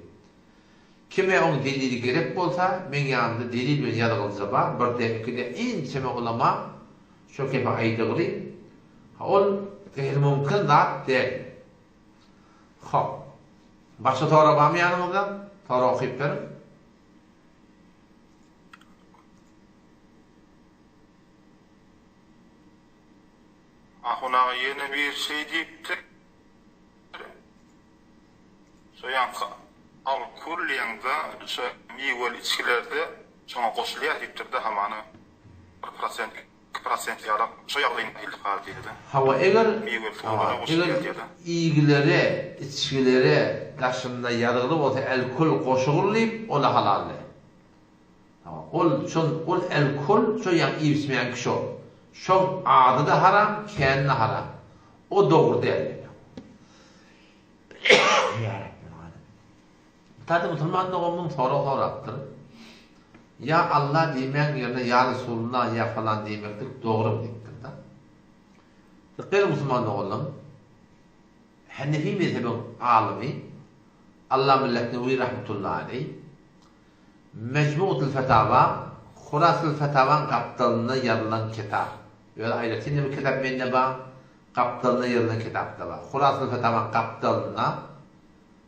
A: Kime oň delili gerek bolsa, meň ýanymda delil bilen ýazgylja bar, birde, ikide ençeme ulama şo gepi aýdygly. Ha ol gaýrymümkin zat däl. Hop. Başga sorag barmy ýanyňyzda? Sorag okyp beriň.
D: Ahun aga ýene bir şeý diýipdir. Şo ýaňky alkol diýeňde şo miweli içgilerde şoňa goşulýar diýipdir-de hamana bir prosent iki prosent ýalak şo ýagdaý nähili bar diýdi-de.
A: Hawa eger
D: Miweli
A: hawa
D: suwlara
A: eger
D: goşulýar diýdi.
A: iýgilere içgilere daşynda ýazgyly bolsa alkol goşugyl diýip ola halal däl. Hawa ol şol ol alkol şo ýaňy iýip içmeýän kişi ol. Şoň ady-da haram käni-de haram. O dogry däl. Ýa Rabbel Alemin. Taýda musulman doganymyň sorag sorapdyr. Ýa Allah diýmäň ýerine Ýa Resulullah ýa falan diýmeklik dogrymy diýipdir-de. Dikkat ediň musulman doganlarym. Hanefi mezhebiň alymy Allama Leknewi rahmetullahi aleý Mejmuatul Fetawa Hulasatul Fetawaň gapdalynda ýazylan kitap. Özi aýratyn bir kitap mende bar. Gapdalynda ýazylan kitapda bar. Hulasaly Fetawaň gapdalynda,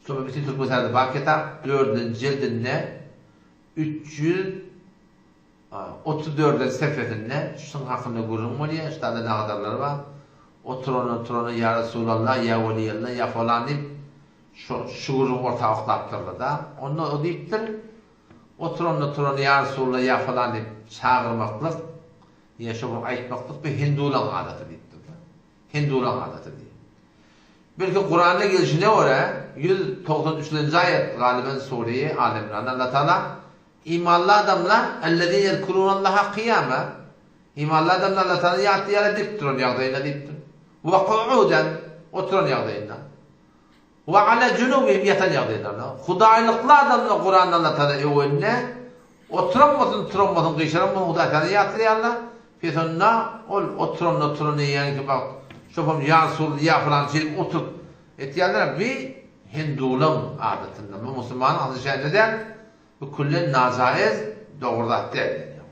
A: şol bütin Türkmenistanda bar kitap, dördünji jildinde 334-nji sefesinde şuň hakynda gürrüň bolýar, şu taýda nazarylar bar. Oturany oturany ýa Resulallah, ýa Weliýallah, ýa falan diýip, şu şu gürrüňi orta oklapdyrlar-da. Onda o diýipdir, Oturany oturany ýa Resulallah, ýa falan diýip çagyrmaklyk Ýa şo bir aýtmaklyk bir hindulaň adaty diýipdir-de. Hindulaň adaty diýip. Belki Kuranda gelşine görä 193-nji aýat galyban sureýi Al Imran Allah Taala imanly adamlar ellezine ýezkurunallaha kyýama imanly adamlar Allah Taala ýatlaýarlar dik duran ýagdaýynda diýipdir. We ku'udan oturan ýagdaýynda. We ala junubihim ýatan ýagdaýlarynda. Hudaýlykly adamlar Kuranda Allah Taala öwende oturan bolsun, turan bolsun, gyşaran bolsun Hudaý Taala ýatlaýarlar. Pes onda ol oturanda oturan diýýänki bak şopam ýa Resuly ýa falan şeýdip oturyp etýärler bi hindulaň adatynda bu musulmanyň asly şähne däl bu küllen najaez dogry zat däl diýýär.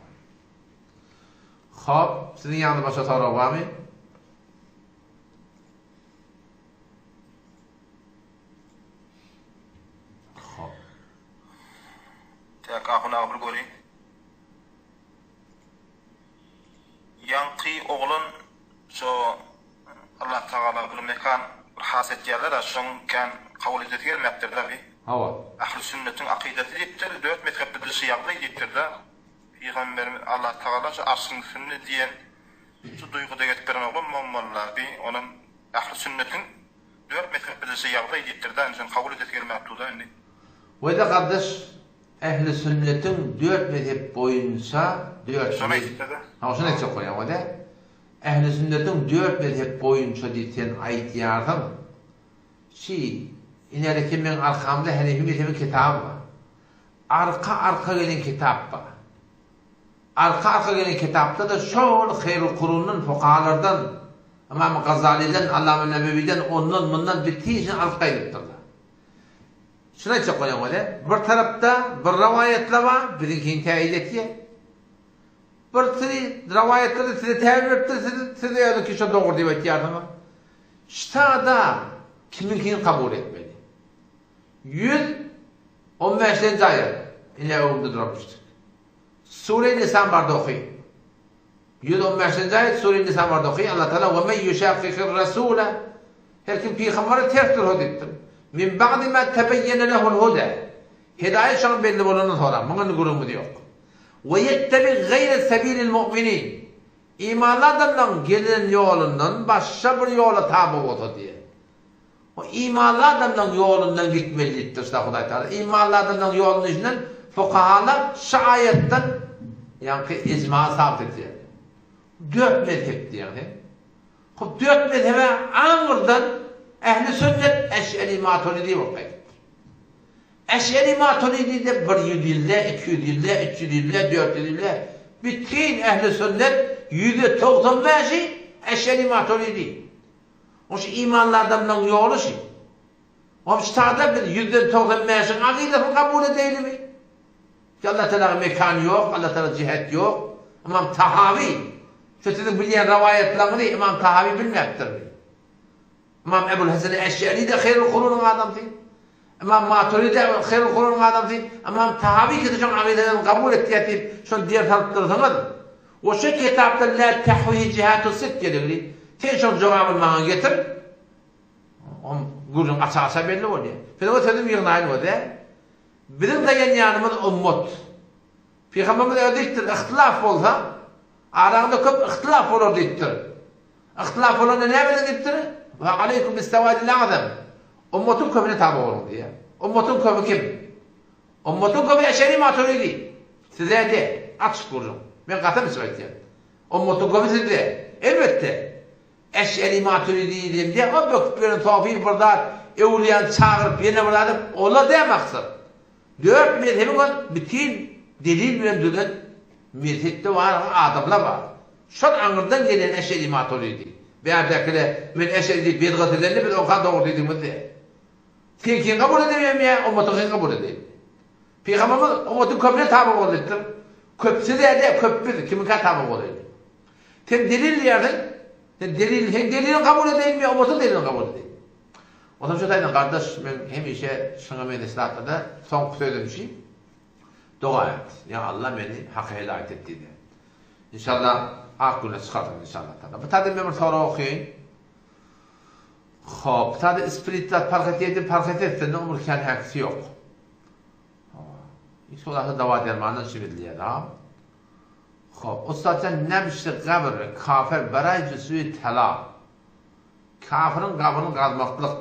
A: Hop siziň ýanyňyzda başga sorag barmy? Hop.
D: Tak ahun aga bir göreýin. Ýaňky oglan şo Allah Tagala bir mekan bir has etýärler-ä şoň kän kabul edesi gelmäpdir-dä bi.
A: Hawa.
D: Ähli sünnetiň akydasy diýipdir, dört mezhepde-de şu ýagdaý diýipdir-dä. Pygamberimiz Allah Tagala şu arşyň üstünde diýen şu duýguda gelip beren oglan bolmaly-la bi. Onam Ähli sünnetiň dört mezhepde-de şeý ýagdaý diýipdir-dä, indi şony kabul edesi gelmäp dur-da indi.
A: Wede gardaş, ähli sünnetiň dört mezhep boýunça dört
D: Şony aýtdy-da.
A: Hawa, şony aýtjak bolýan wede. Ähli sünnetiň dört mezhep boýunça diýip sen aýtýarsyň. Şi, inerki meň arkamda Henefi mezhebiň kitaby bar. Arka-arka gelen kitap bar. Arka-arka gelen kitapda-da şol Haýrul Kurundan, fukahalardan, Ymam Gazalydan, Allama Nebewiden, ondan, mundan bütin işini alyp gaýdypdyrlar. Şuny aýtjak bolýan welin, bir tarapda bir rowaýatlar bar, biziňkini täýit etýär. Bir siri rowaýatlar-da size täýin beripdir, siz, siz özüňki şo dogry diýip aýtýarsyňyz. Ştada kimiňkini kabul etmeli? 115-nji aýat, ine öňümde duran müşrik. Sure Nisa barda oky. 115-nji aýat Sure Nisa barda oky. Allah Taala we men yuşaqiqir rasula Her kim pygambere ters dursa diýipdir. Min ba'di ma tebeyyene lehul huda. Hidaýet şoňa belli bolandan soňra, muňa indi gürrüňimiz ýok. We ýettebi gaýre sebilil mu'minin. Imanly adamlaryň gelen ýolundan başga bir ýola taby bolsa diýýär. O imanly adamlaryň ýolundan gitmeli diýipdir şda Hudaý Tagala. Imanly adamlaryň ýoluny içinden fukahalar şu aýatdan ýaňky ijma sabyt etýär. Dört mezhep diýýär sen. Hop dört mezhebe aňyrdan ehli sünnet eş'eri maturidi bolup gaýdypdyr. Eş'eri maturidi-de bir ýüz ýylda, 200 ýylda, 300 ýylda, 400 ýylda bütin ehli sünnet ýüzde 95 bäşi eş'eri maturidi. O şu imanly adamlaryň ýoly şu. Hop ştada biz ýüzden 95 bäşiň akydasyny kabul edeýlimi? Ki Allah Tealaga mekan ýok, Allah Teala jihet ýok. Ymam Tahawi şu siziň bilýän rowaýatlaryňyzy Ymam Tahawi bilmäpdirmi? Ymam Ebul Hasan Eş'eri-de Haýrul Kurunyň adamsy. Ymam Maturidi-de Haýrul Kurunyň adamsy. Ymam Tahawi ki şoň akydalaryny kabul etýär diýip, şony ders alyp dursaňyz, we şu kitapda la tahwihi jihatu sit diýdigini, sen şoň jogabyny maňa getir. Oň gürrüň aça-aça belli bolýar. Siziň sözüm ýygnaýyn özi. Biziň daýanýanymyz ummat. Pygamberimiz özi diýipdir, yhtylaf bolsa, araňyzda köp yhtylaf bolar diýipdir. Yhtylaf bolanda näme ediň diýipdir? Wa aleýkum bis-sawadil a'zam. Ummatyň köpüne taby boluň diýýär. Ummatyň köpi kim? Ummatyň köpi Eşeri Maturidi. Size de, açyk gürrüň. Men gasam içip aýtýan. Ummatyň köpi sizde. Elbetde. Eşeri Maturidi diýende, o böküp ýören sofi bir zat, öwlüýäni çagyryp ýene bir zat edip, ola däl maksat. Dört mezhebiň ol bütin delil bilen düzen mezhepde bar adamlar bar. Şol aňyrdan gelen Eşeri Maturidi. Bärdäkile men Eşeri diýip bedgat edende biz oňka dogry diýdigimiz däl. Seňkini kabul edeýinmi ýa ummatyňkyny kabul edeýinmi? Pygamberimiz ummatyň köpüne taby bol diýipdir. Köp siz-ä däl, köp biz, kimiňkä taby bolaýyn? Sen delil diýýärsiň. Sen delil, seň deliliňi kabul edeýinmi ýa ummatyň delilini kabul edeýinmi? Onsoň şu taýdan gardaş, men hemişe şuňa meňzeş zatlarda soňky sözüm şi, doga et. Ýa Allah meni haka hidaýat et diýdi. Inşallah ak güne çykarsyň inşallah taala. Bu taýdan men bir sorag okaýyn. Hop, bu taýda isprit zat parh etýär, parh etsin, onuň bir kän häkisi ýok. Hiç bolmasa dawa dermandan içip edilýär, ha. Hop, ussat sen nebşi gabr kafir baraý jüsü tala. Kafirin gabryny gazmaklyk.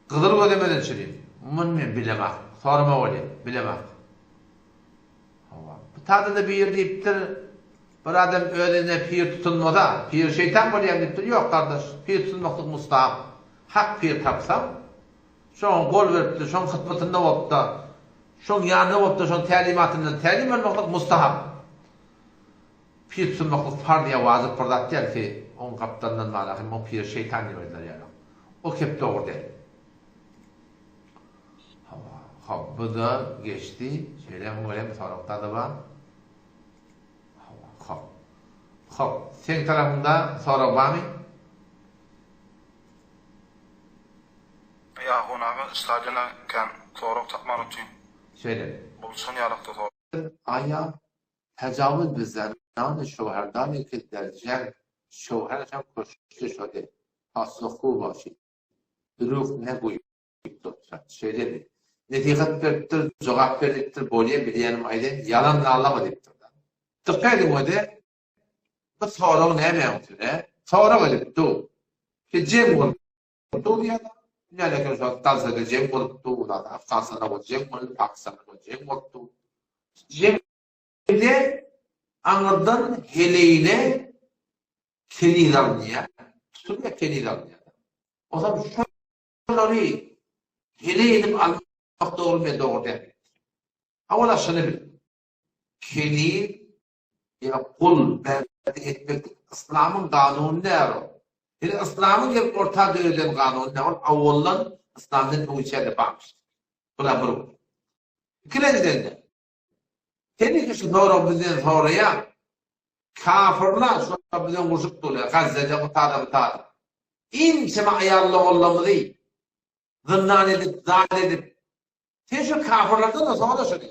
A: Gyzyl gözemeden çüri. Muny men bilemak. Sorama bolýar, bilemak. Hawa. Bu taýda-da bir diýipdir, bir adam özüne pir tutunmasa, pir şeýtan bolýar diýipdir. Ýok, gardaş, pir tutunmaklyk mustahap. Hak pir tapsaň, şoňa gol beripdir, şoň hytmatynda bolupda, şoň ýanynda bolupda, şoň tälimatyndan tälim almaklyk mustahap. Pir tutunmaklyk farz ýa wajyp bir zat däl ki, oň gapdalyndan mana hem oň piri şeýtan diýip aýdylar ýaly. O kep dogry däl. Hawa, hop, bu-da geçdi. Şeýle hem görýän bir sorag da bar. Hawa, hop. Hop, seň tarapyňda sorag barmy?
D: Ýahun aga stadiona kän sorag tapman otyryn.
A: Şeýle.
D: Boluşan ýalakda sorag.
A: Aýa tejawuz bi zenani şöwherdani ki der jeng şöwherşan koşte şode passohgu başid. Düruk ne Lutfan, şeýlemi? Nesihat beripdir, jogap ber diýipdir, bolýa bilýänim aýdaýyn, ýalan nallama diýipdir-de. Dykgat ediň öde, bu sorag nämäň üstüne? Sorag edip dur. Ki jeň bolup dur diýýär. Näme eken şo Gazada jeň bolup dur, Afganistanda bolup jeň boldy, Pakistanda bolup jeň bolup dur. Jeňde aňyrdan heleýine. Keniz alynýar, tutulýar, keniz alynýar. Onsoň şolary heleý edip almak dogrumy ýa dogry dälmi? Howala şuny bil. Keniz ýa gul berdi etmeklik yslamyň kanuny däl ol. Ýöne yslamyň gelip orta döreden kanuny däl, ol awaldan yslamdan öň içerde barmyş. Bula bir. Ikilenjiden-de, sen şu soragy bizden soraýaň, kafirler şu wagt bizden urşup durlar, Gazzede, o tada, bu tada. Ençeme aýal-ogullarymyzy zyndan edip, zat edip, sen şu kafirlerden-de sora şuny.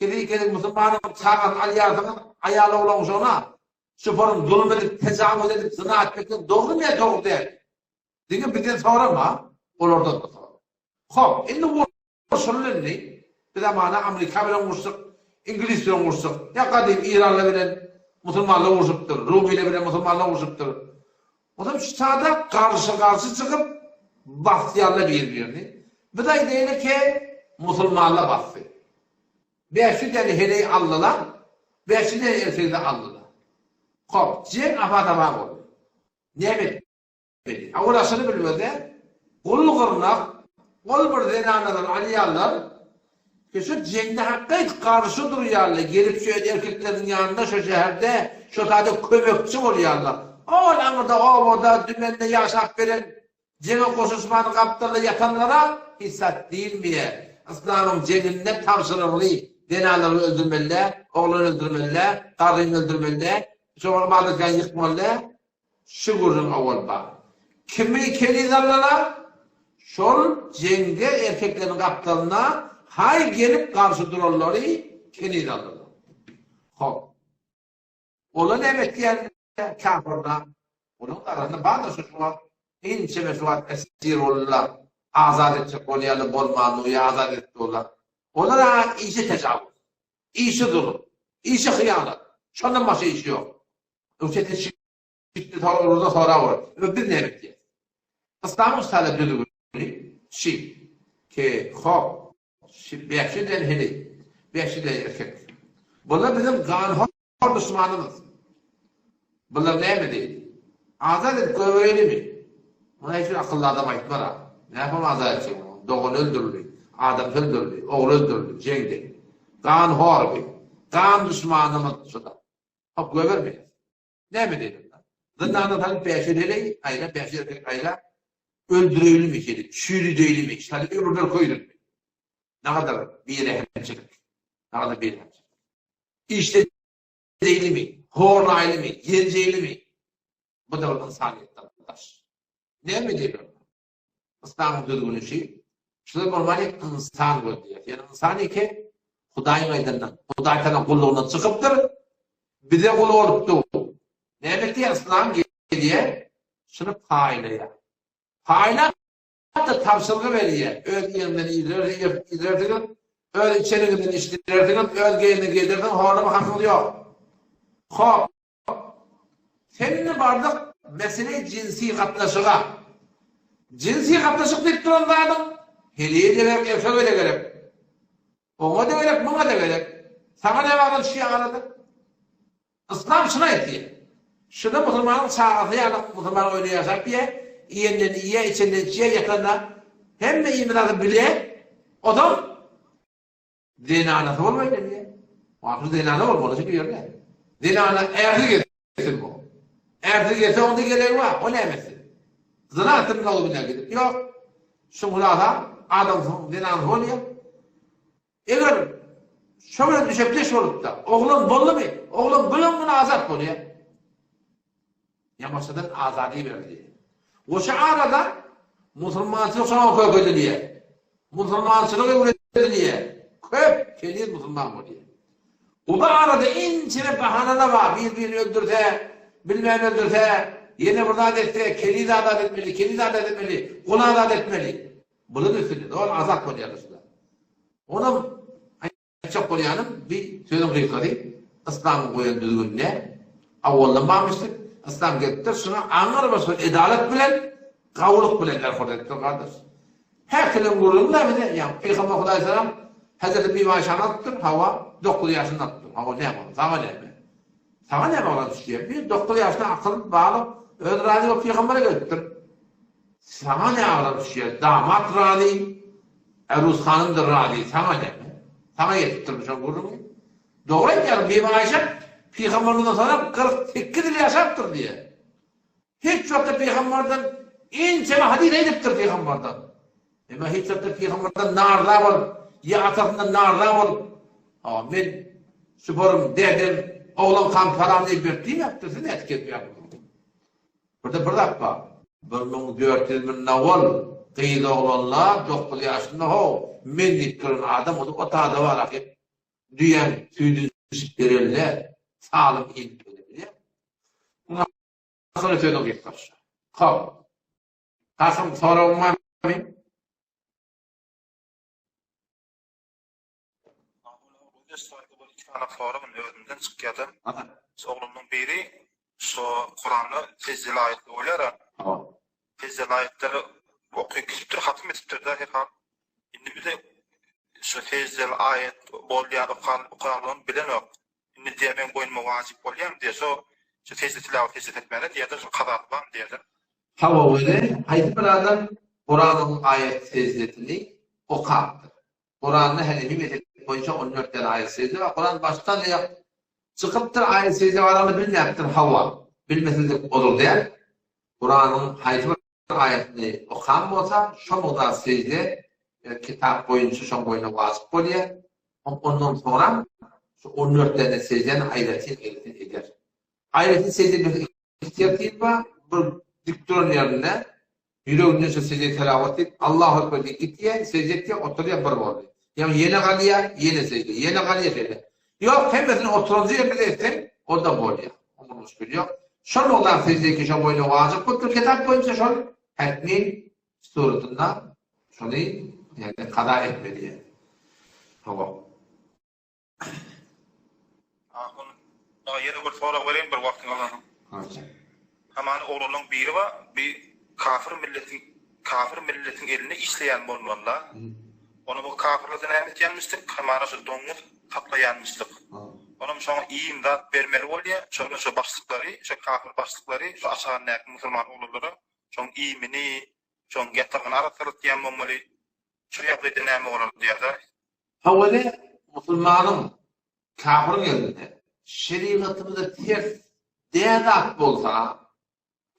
A: Siz ikiniz musulmanyň çagasyny alýarsyňyz, aýal-oglan şona, şufaryň zulum edip, tejawuz edip, zyna etmeklik dogrumy ýa dogry däl? Diňe bizden sorama, olardan-da sora. Hop, indi Şol indi biz amana Amerika bilen uruşdyk, Iňlis bilen uruşdyk. Ýa gadym Iranly bilen musulmanlar uruşypdyr, Rumylar bilen musulmanlar uruşypdyr. Onsoň şu sada garşy-garşy çykyp basýarlar bir-birini. Biz aýdaýly ki, musulmanlar basdy. 500 däne heleý aldylar, 500 däne erkegi-de aldylar. Hop, jeň afa-tafa boldy. Näme Beli. Awrasyny bilmese, gul-gyrnak, ol bir zenanadan alýarlar, ki şu jeňde hakyt garşy durýarlar, gelip şu erkekleriň ýanynda şo şäherde, şo taýda kömekçi bolýarlar. Ol aňyrda obada, dümende ýaşap gelen, jeňe goşulyşman gapdalda ýatanlara hiç zat diýilmeýär. Yslamyň jeňinde tabşyrygly zenanlary öldürmeli däl, oglany öldürmeli däl, garryny öldürmeli däl, şo ybadatgäni ýykmaly däl. Şu gürrüň owal bar. Kimi keniz aldylar? Şol jeňde erkekleriň gapdalynda haý gelip garşy duranlary keniz aldylar. Hop. Olar näme etýärler? Kafirler. Olaryň arasynda bar-da şu wagt ençeme şu wagt esir boldular. Azat etjek bolýarlar, bolmandy, ýa azat edip durlar. Olar-a işe tejawuz. Işi zulum. Işi hyýanat. Şondan başga işi ýok. Öwçe şitdi soraglarda sorag bor. Ýöne biz näme etýäs? Yslamyň şaly düzgüni şi ke hop şi bäşi den heleý, bäşi den erkek. Bular biziň ganhor duşmanymyz. Bular näme diýdi? Azat edip goýbereýlimi? Muny hiç bir akylly adam aýtmaz-a. Nähili azat etjek muny? Dogany öldürildi, adamsy öldürildi, ogly öldürildi jeňde. Ganhor bi. Gan duşmanymyz şular. Hop goýbermeýäs. Näme diýdim? Zyndana salyp bäşe heleý aýla, bäşe erkek aýla, öldüreýlimi şeýdip, çüýrüdeýlimi, şaly ömürler köýdürmi? Nagadar birehimçilik. Nagadar birehimçilik. Işledeýlimi, horlaýlymy, ýenjeýlimi? Bu da bir ynsanyýetden daş. Näme diýdim? Yslamyň düzgüni şi, şular bolmaly ynsan gözleýär. Ýani ynsan eke Hudaýyň aýdandan, Hudaý tagala gullugyndan çykypdyr, bize gul bolupdy. Näme etýär yslam gelýär, şuny paýlaýar. Paýlap-da tabşyrgy berýär. Öz ýerinden iýdirersiňiz, öz içeniňizden içdirersiňiz, öz geýeniňizi geýdirersiňiz, horlama hakyňyz ýok. Hop, Sen indi bardyk mesele jinsi gatnaşyga. Jinsi gatnaşyk diýip duran zadyň heleýe-de gerek, erkege-de gerek. Oňa-da gerek, muňa-da gerek. Saňa näme adam düşýär arada? Yslam şuny aýtýar. Şuny musulmanyň çagasy ýaly musulman öýünde ýaşap diýýär, iýenden iýýär, içenden içýär, ýatanda hemme iýmeli zady bilýär. Ozal Zenanasy bolmaýyn diýýär. Wah, zenana bolmaly şu ýerde. Zenana ärsiz gelsin bu. Ärsiz gelse onda geregi bar. O näme etsin? Zyna etsin nowzubilla gidip. Ýok. Şu hulasa adamsyň zenanasy bolýar. Eger şo bilen düşekdeş bolupda, oglan boldumy? Oglan gören güni azat bolýar. Ýamaşadan azady berdi. Goşa arada musulmançylyk şoňa kök edilýär. Musulmançylyk öwredilýär. Köp keniz musulman bolýar. Bu arada ençeme bahanalar bar. Bir-birini öldürse, bilmän öldürse, ýene bir zat etse, keniz azat etmeli, keniz azat etmeli, gul azat etmeli. Bular üstünde doly azat bolýarlar şular. Onam Aýtjak bolýanym, bi sözüň gysgasy, yslamyň goýan düzgünine awaldan barmyşdyk, yslam gelipdir, şuny aňrybaş bir edalat bilen, gawulyk bilen berhurd edipdir gardaş. Her kimiň gürrüňi bar bize, ýa Pygamber Hudaýsalam Hezreti Bibi Aýşany alypdyr, hawa, dokuz ýaşynda alypdyr, hawa näme onda, saňa näme? Saňa näme agram düşýär? Bir dokuz ýaşda akyl balyk öz razy bolup pygambere gelipdir. Saňa ne agram düşýär? Damat razy, Ärus hanym-da razy, saňa näme? Saňa ýetipdirmi şoň gürrüňi? Dogry aýdýaryn, Bibi Aýşa pygamberden soňra 48 ýyl ýaşapdyr diýýär. Hiç wagtda pygamberden ençeme hadys aýdypdyr pygamberden. Emma hiç wagtda pygamberden narza bolup, ýa atasyndan narza bolup, ha men süparym, dädem, oglan kam salam diýip berip diýmäpdir, siz nädip gelip ýaňy? Burada bir zat bar. 1400 mün nawal gyz oglanlar 9 ýaşynda ho, men diýip duran adam o tada bar ahyr. Düýäň süýdüni içip berende salym iýip bilýär. Sonra sözüň gysgaça. Hop. Kasym soragyň barmy?
D: Iki soragym özümden çykýar-da. Oglumyň biri şu Kuranda sejdeli aýatlar bolýar-a. Sejdeli aýatlary okyp gidipdir, hatym edipdir-de her hal. Indi bize şu sejdeli aýat bolýar okan okanlygyny bilenok. Indi diýýär meň boýnuma wajyp bolýarmy diýýär. Şo şu sejde tilawat sejde etmäne diýýär-de, şo kazasy barmy diýýär-de.
A: Hawa weli haýsy bir adam Kuranyň aýat sejdesini okapdyr. Kuranda Henefi mezhebi boýunça 14 däne aýat sejde bar. Kuran başdan aýak çykypdyr aýat sejde barany bilmäpdir hawa. Bilmesizlik ozur däl. Kuranyň haýsy bir aýatyny okan bolsa şo mugdar sejde kitap boýunça şoň boýuna wajyp bolýar. Ondan soňra şu 14 däne sejdäni aýratyn aýratyn eder. Aýratyn sejde etmesi iki tertip bar. Bir dik duran ýerinde ýüreginden şu sejde telawat edip, Allahu Ekber diýip gitýär, sejde etýär, oturýar, bir boldy. Ýagny ýene galýar, ýene sejde, ýene galýar, sejde. Ýok, hemmesini oturanjy ýerinde etseň, o-da bolýar. Oňa muşkil ýok. Şol mugdar sejde ki şo boýuna wajyp bolupdyr kitap boýunça şol hetmi suratynda şony ýagny kaza etmeli ýa. Hawa.
D: Ahun aga ýene bir sorag bereýin bir wagtyň alanyň. Hamana oglanlaň biri bar bi kafir milletiň kafir milletiň elinde işleýän bolmalyda. Ony bu kafirlerde näme etýänmişdik hamana şu doňuz saklaýanmyşdyk. Onam şoňa iým zat bermeli bolýa şonda şo başlyklary şo kafir başlyklary şo aşagyndaky musulman oglanlara şoň iýmini şoň ýatagyny arassalatýan bolmaly. Şu ýagdaýda näme bolar diýýärler.
A: Hawa-da, musulmanyň kafiriň elinde şerigatymyza ters däl zat bolsa,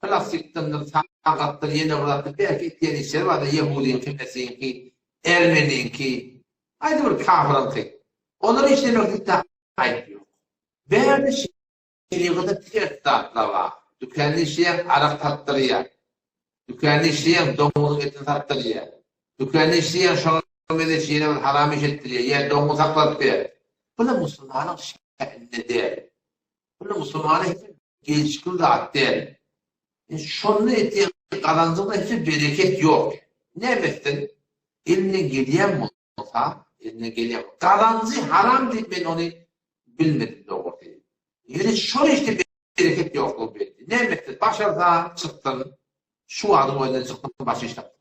A: plastikdendir, sagatdyr, ýene bir zatdyr, belki etýän işleri bardyr, ýehudyňky, mesihiňki, ermeniňki, haýsy bir kafiriňki. Olary işlemeklikde aýyp ýok. Bärde Şerigada ters zatlar bar. Dükanda işleýän arak satdyrýar. Dükanda işleýän doňuzyň etini satdyrýar. Dükanda işleýän şoňa meňzeş ýene bir haram iş etdirýär ýa doňuz sakladyp ber. Bular musulmanyň şä'ninde däl. Bular musulmana hiç gelşikli zat däl. Şonda etýän gazanjyňda hiç bereket ýok. Näme etsin? Elinden gelýän bolsa, elinden gelýän gazanjy haram diýip men ony bilmedim dogrusy. Ýöne şol işde bereket ýoklugy belli. Näme etsin? Başarsa çyksyn, şu wagtyň özünde çyksyn, başga iş tapsyn.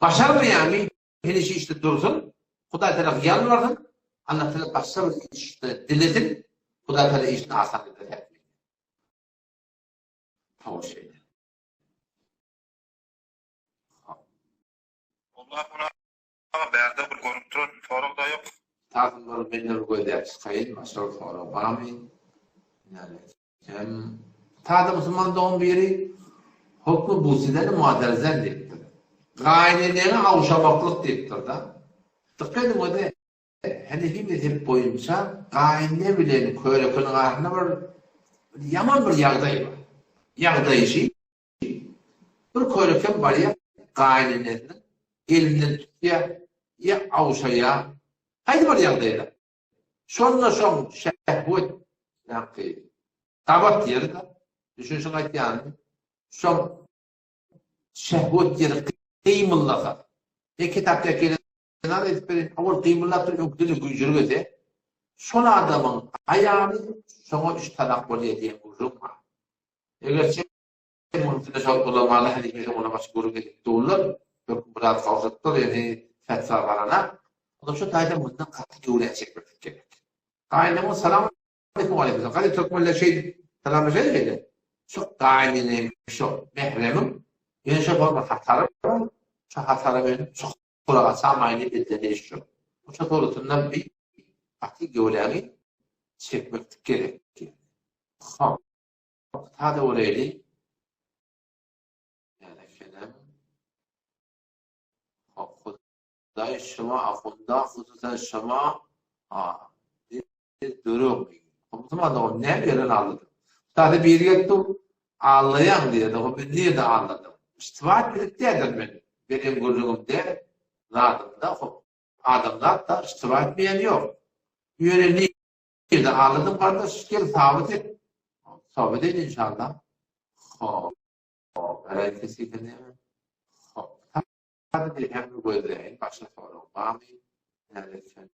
A: Başarmaýarmy, hemişe işde dursun, Hudaý Tagala ýalbarsyn, Allah Tagala başga bir işde dilesin, Hudaý Tagala işini asan eder. Hawa şeýle.
D: Allah Aga bärde bir görünip duran sorag da ýok.
A: Tasym bir menden bir gözläp çykaýyn başga bir sorag barmy? Näme? Tada musulman dogan biri hukmy busideni muaderzen diýipdir. Gaýyneneňi awşamaklyk diýipdir-da. Dykgat ediň özi Henefi mezhep boýunça gaýynene bilen körekeniň arasynda bir ýaman bir ýagdaý bar. Ýagdaýy şi, Bir körekem barýar, gaýynenesiniň elinden tutýar, ýa awşaýar, haýsy bir ýagdaýda. Şonda şoň şehwet, ýaňky gabat ýeri-de, düşünişiň aýtýanymy, şoň şehwet ýeri gymyldasa, men kitapda gelen zat aýdyp bereýin, owal gymyldap dur, öňküden-de güýjüli gelse, şol adamyň aýaly şoňa üç talak bolýar diýen gürrüň bar. Egerçe munuň üstünde şol ulamalar heniz ona başga gürrüň edip durlar, höküm biraz gowşatdyr, ýöne fetwa barana. Onda şu taýda mundan gaty göwrä çekmeklik gerek. Gaýynymyň salam aleýkum aleýkum. Gaty türkmenler şeýdip. Salamlaşaýyn şeýle. Şu gaýynenem şu mähremim ýöne şo bir hatary bar. Şu hatara men çukura gaçamaýyn diýip edileni şu. Şu suratyndan bir gaty göwräňi çekmeklik gerek. Hop. Sada göreýli. Ýa-da kenem. Hop. Hudaý şuma ahunda hususan şuma a Dörög diýdi. Musulman dogan näme ýerden aldadyň? Sada biri gelip dur, aldaýaň diýdi. Dogan men nirede aldadym? Isbat edip däldir men. Meniň gürrüňimde, zadymda hop adamzat da isbat etmeýän ýok. Ýöne nirede aldadym gardaş, gel sabyt et. Sabyt et inşallah. Hop. Hop, kesite näme? Hop. Sada bir hem gözleýin, başga sorag barmy? Näme sen?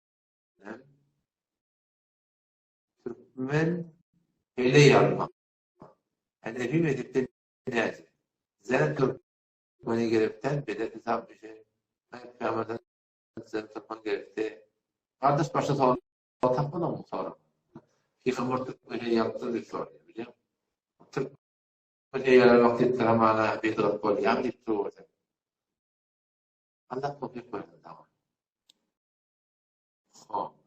A: Türkmen heleý almak. Henefi mezhepde näce? Zen türkmeni gerekden belet hesap düşe. Peygamberden zen türkmen gerekdi. Kardeş başa sorag tapmadyň mı sorag? Peygamber türkmen heleý alypdyr diýip sorýar, bilýäňmi? Türkmen heleý almak diýipdir hamana bidgat bolýar diýip dur. Allah towfik bersin saňa. Hop.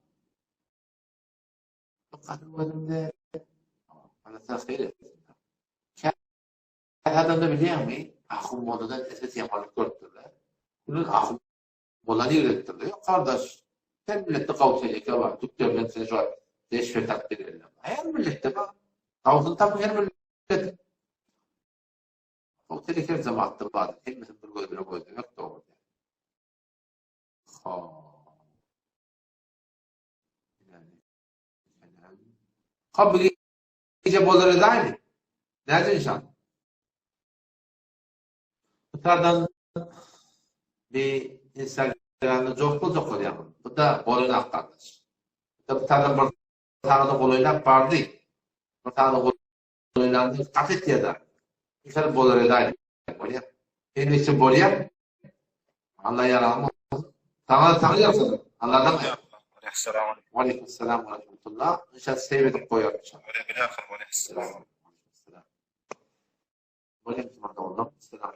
A: Gaty gözümde Allah sana hayır etsin. Käbir adamda bilýäňmi, ahun molladan eset ýamanlyk görüpdirler. Bunun ahun mollany ýigrenipdirler. Ýok gardaş, her milletde gawsy eke bar, dükderden size şu reşwet alyp bererler. Her milletde bar. Gawsyny tapyň her millet. Gawsy her jemaatda bar. Hemmesini bir göz bilen gözlemek dogry. Ha bu gije bolar edäými? Näce inşallah? Tutardan bir Instagramda jokla jokla Bu da bolan kardeş. Bu da bir bir tane golaylap bardy. Bir tane golaýlandy, gat etýär. Inşallah bolar edäými? Bolýar. Endikçe bolýar. Allah ýaragym bolsun. Saňa saňa ýarsyn. Allahdan
D: Assalamu
A: Aleyküm selam ve rahmetullah. İnşallah seyir edip koyar inşallah.
D: Aleyküm selam.
A: Aleyküm selam.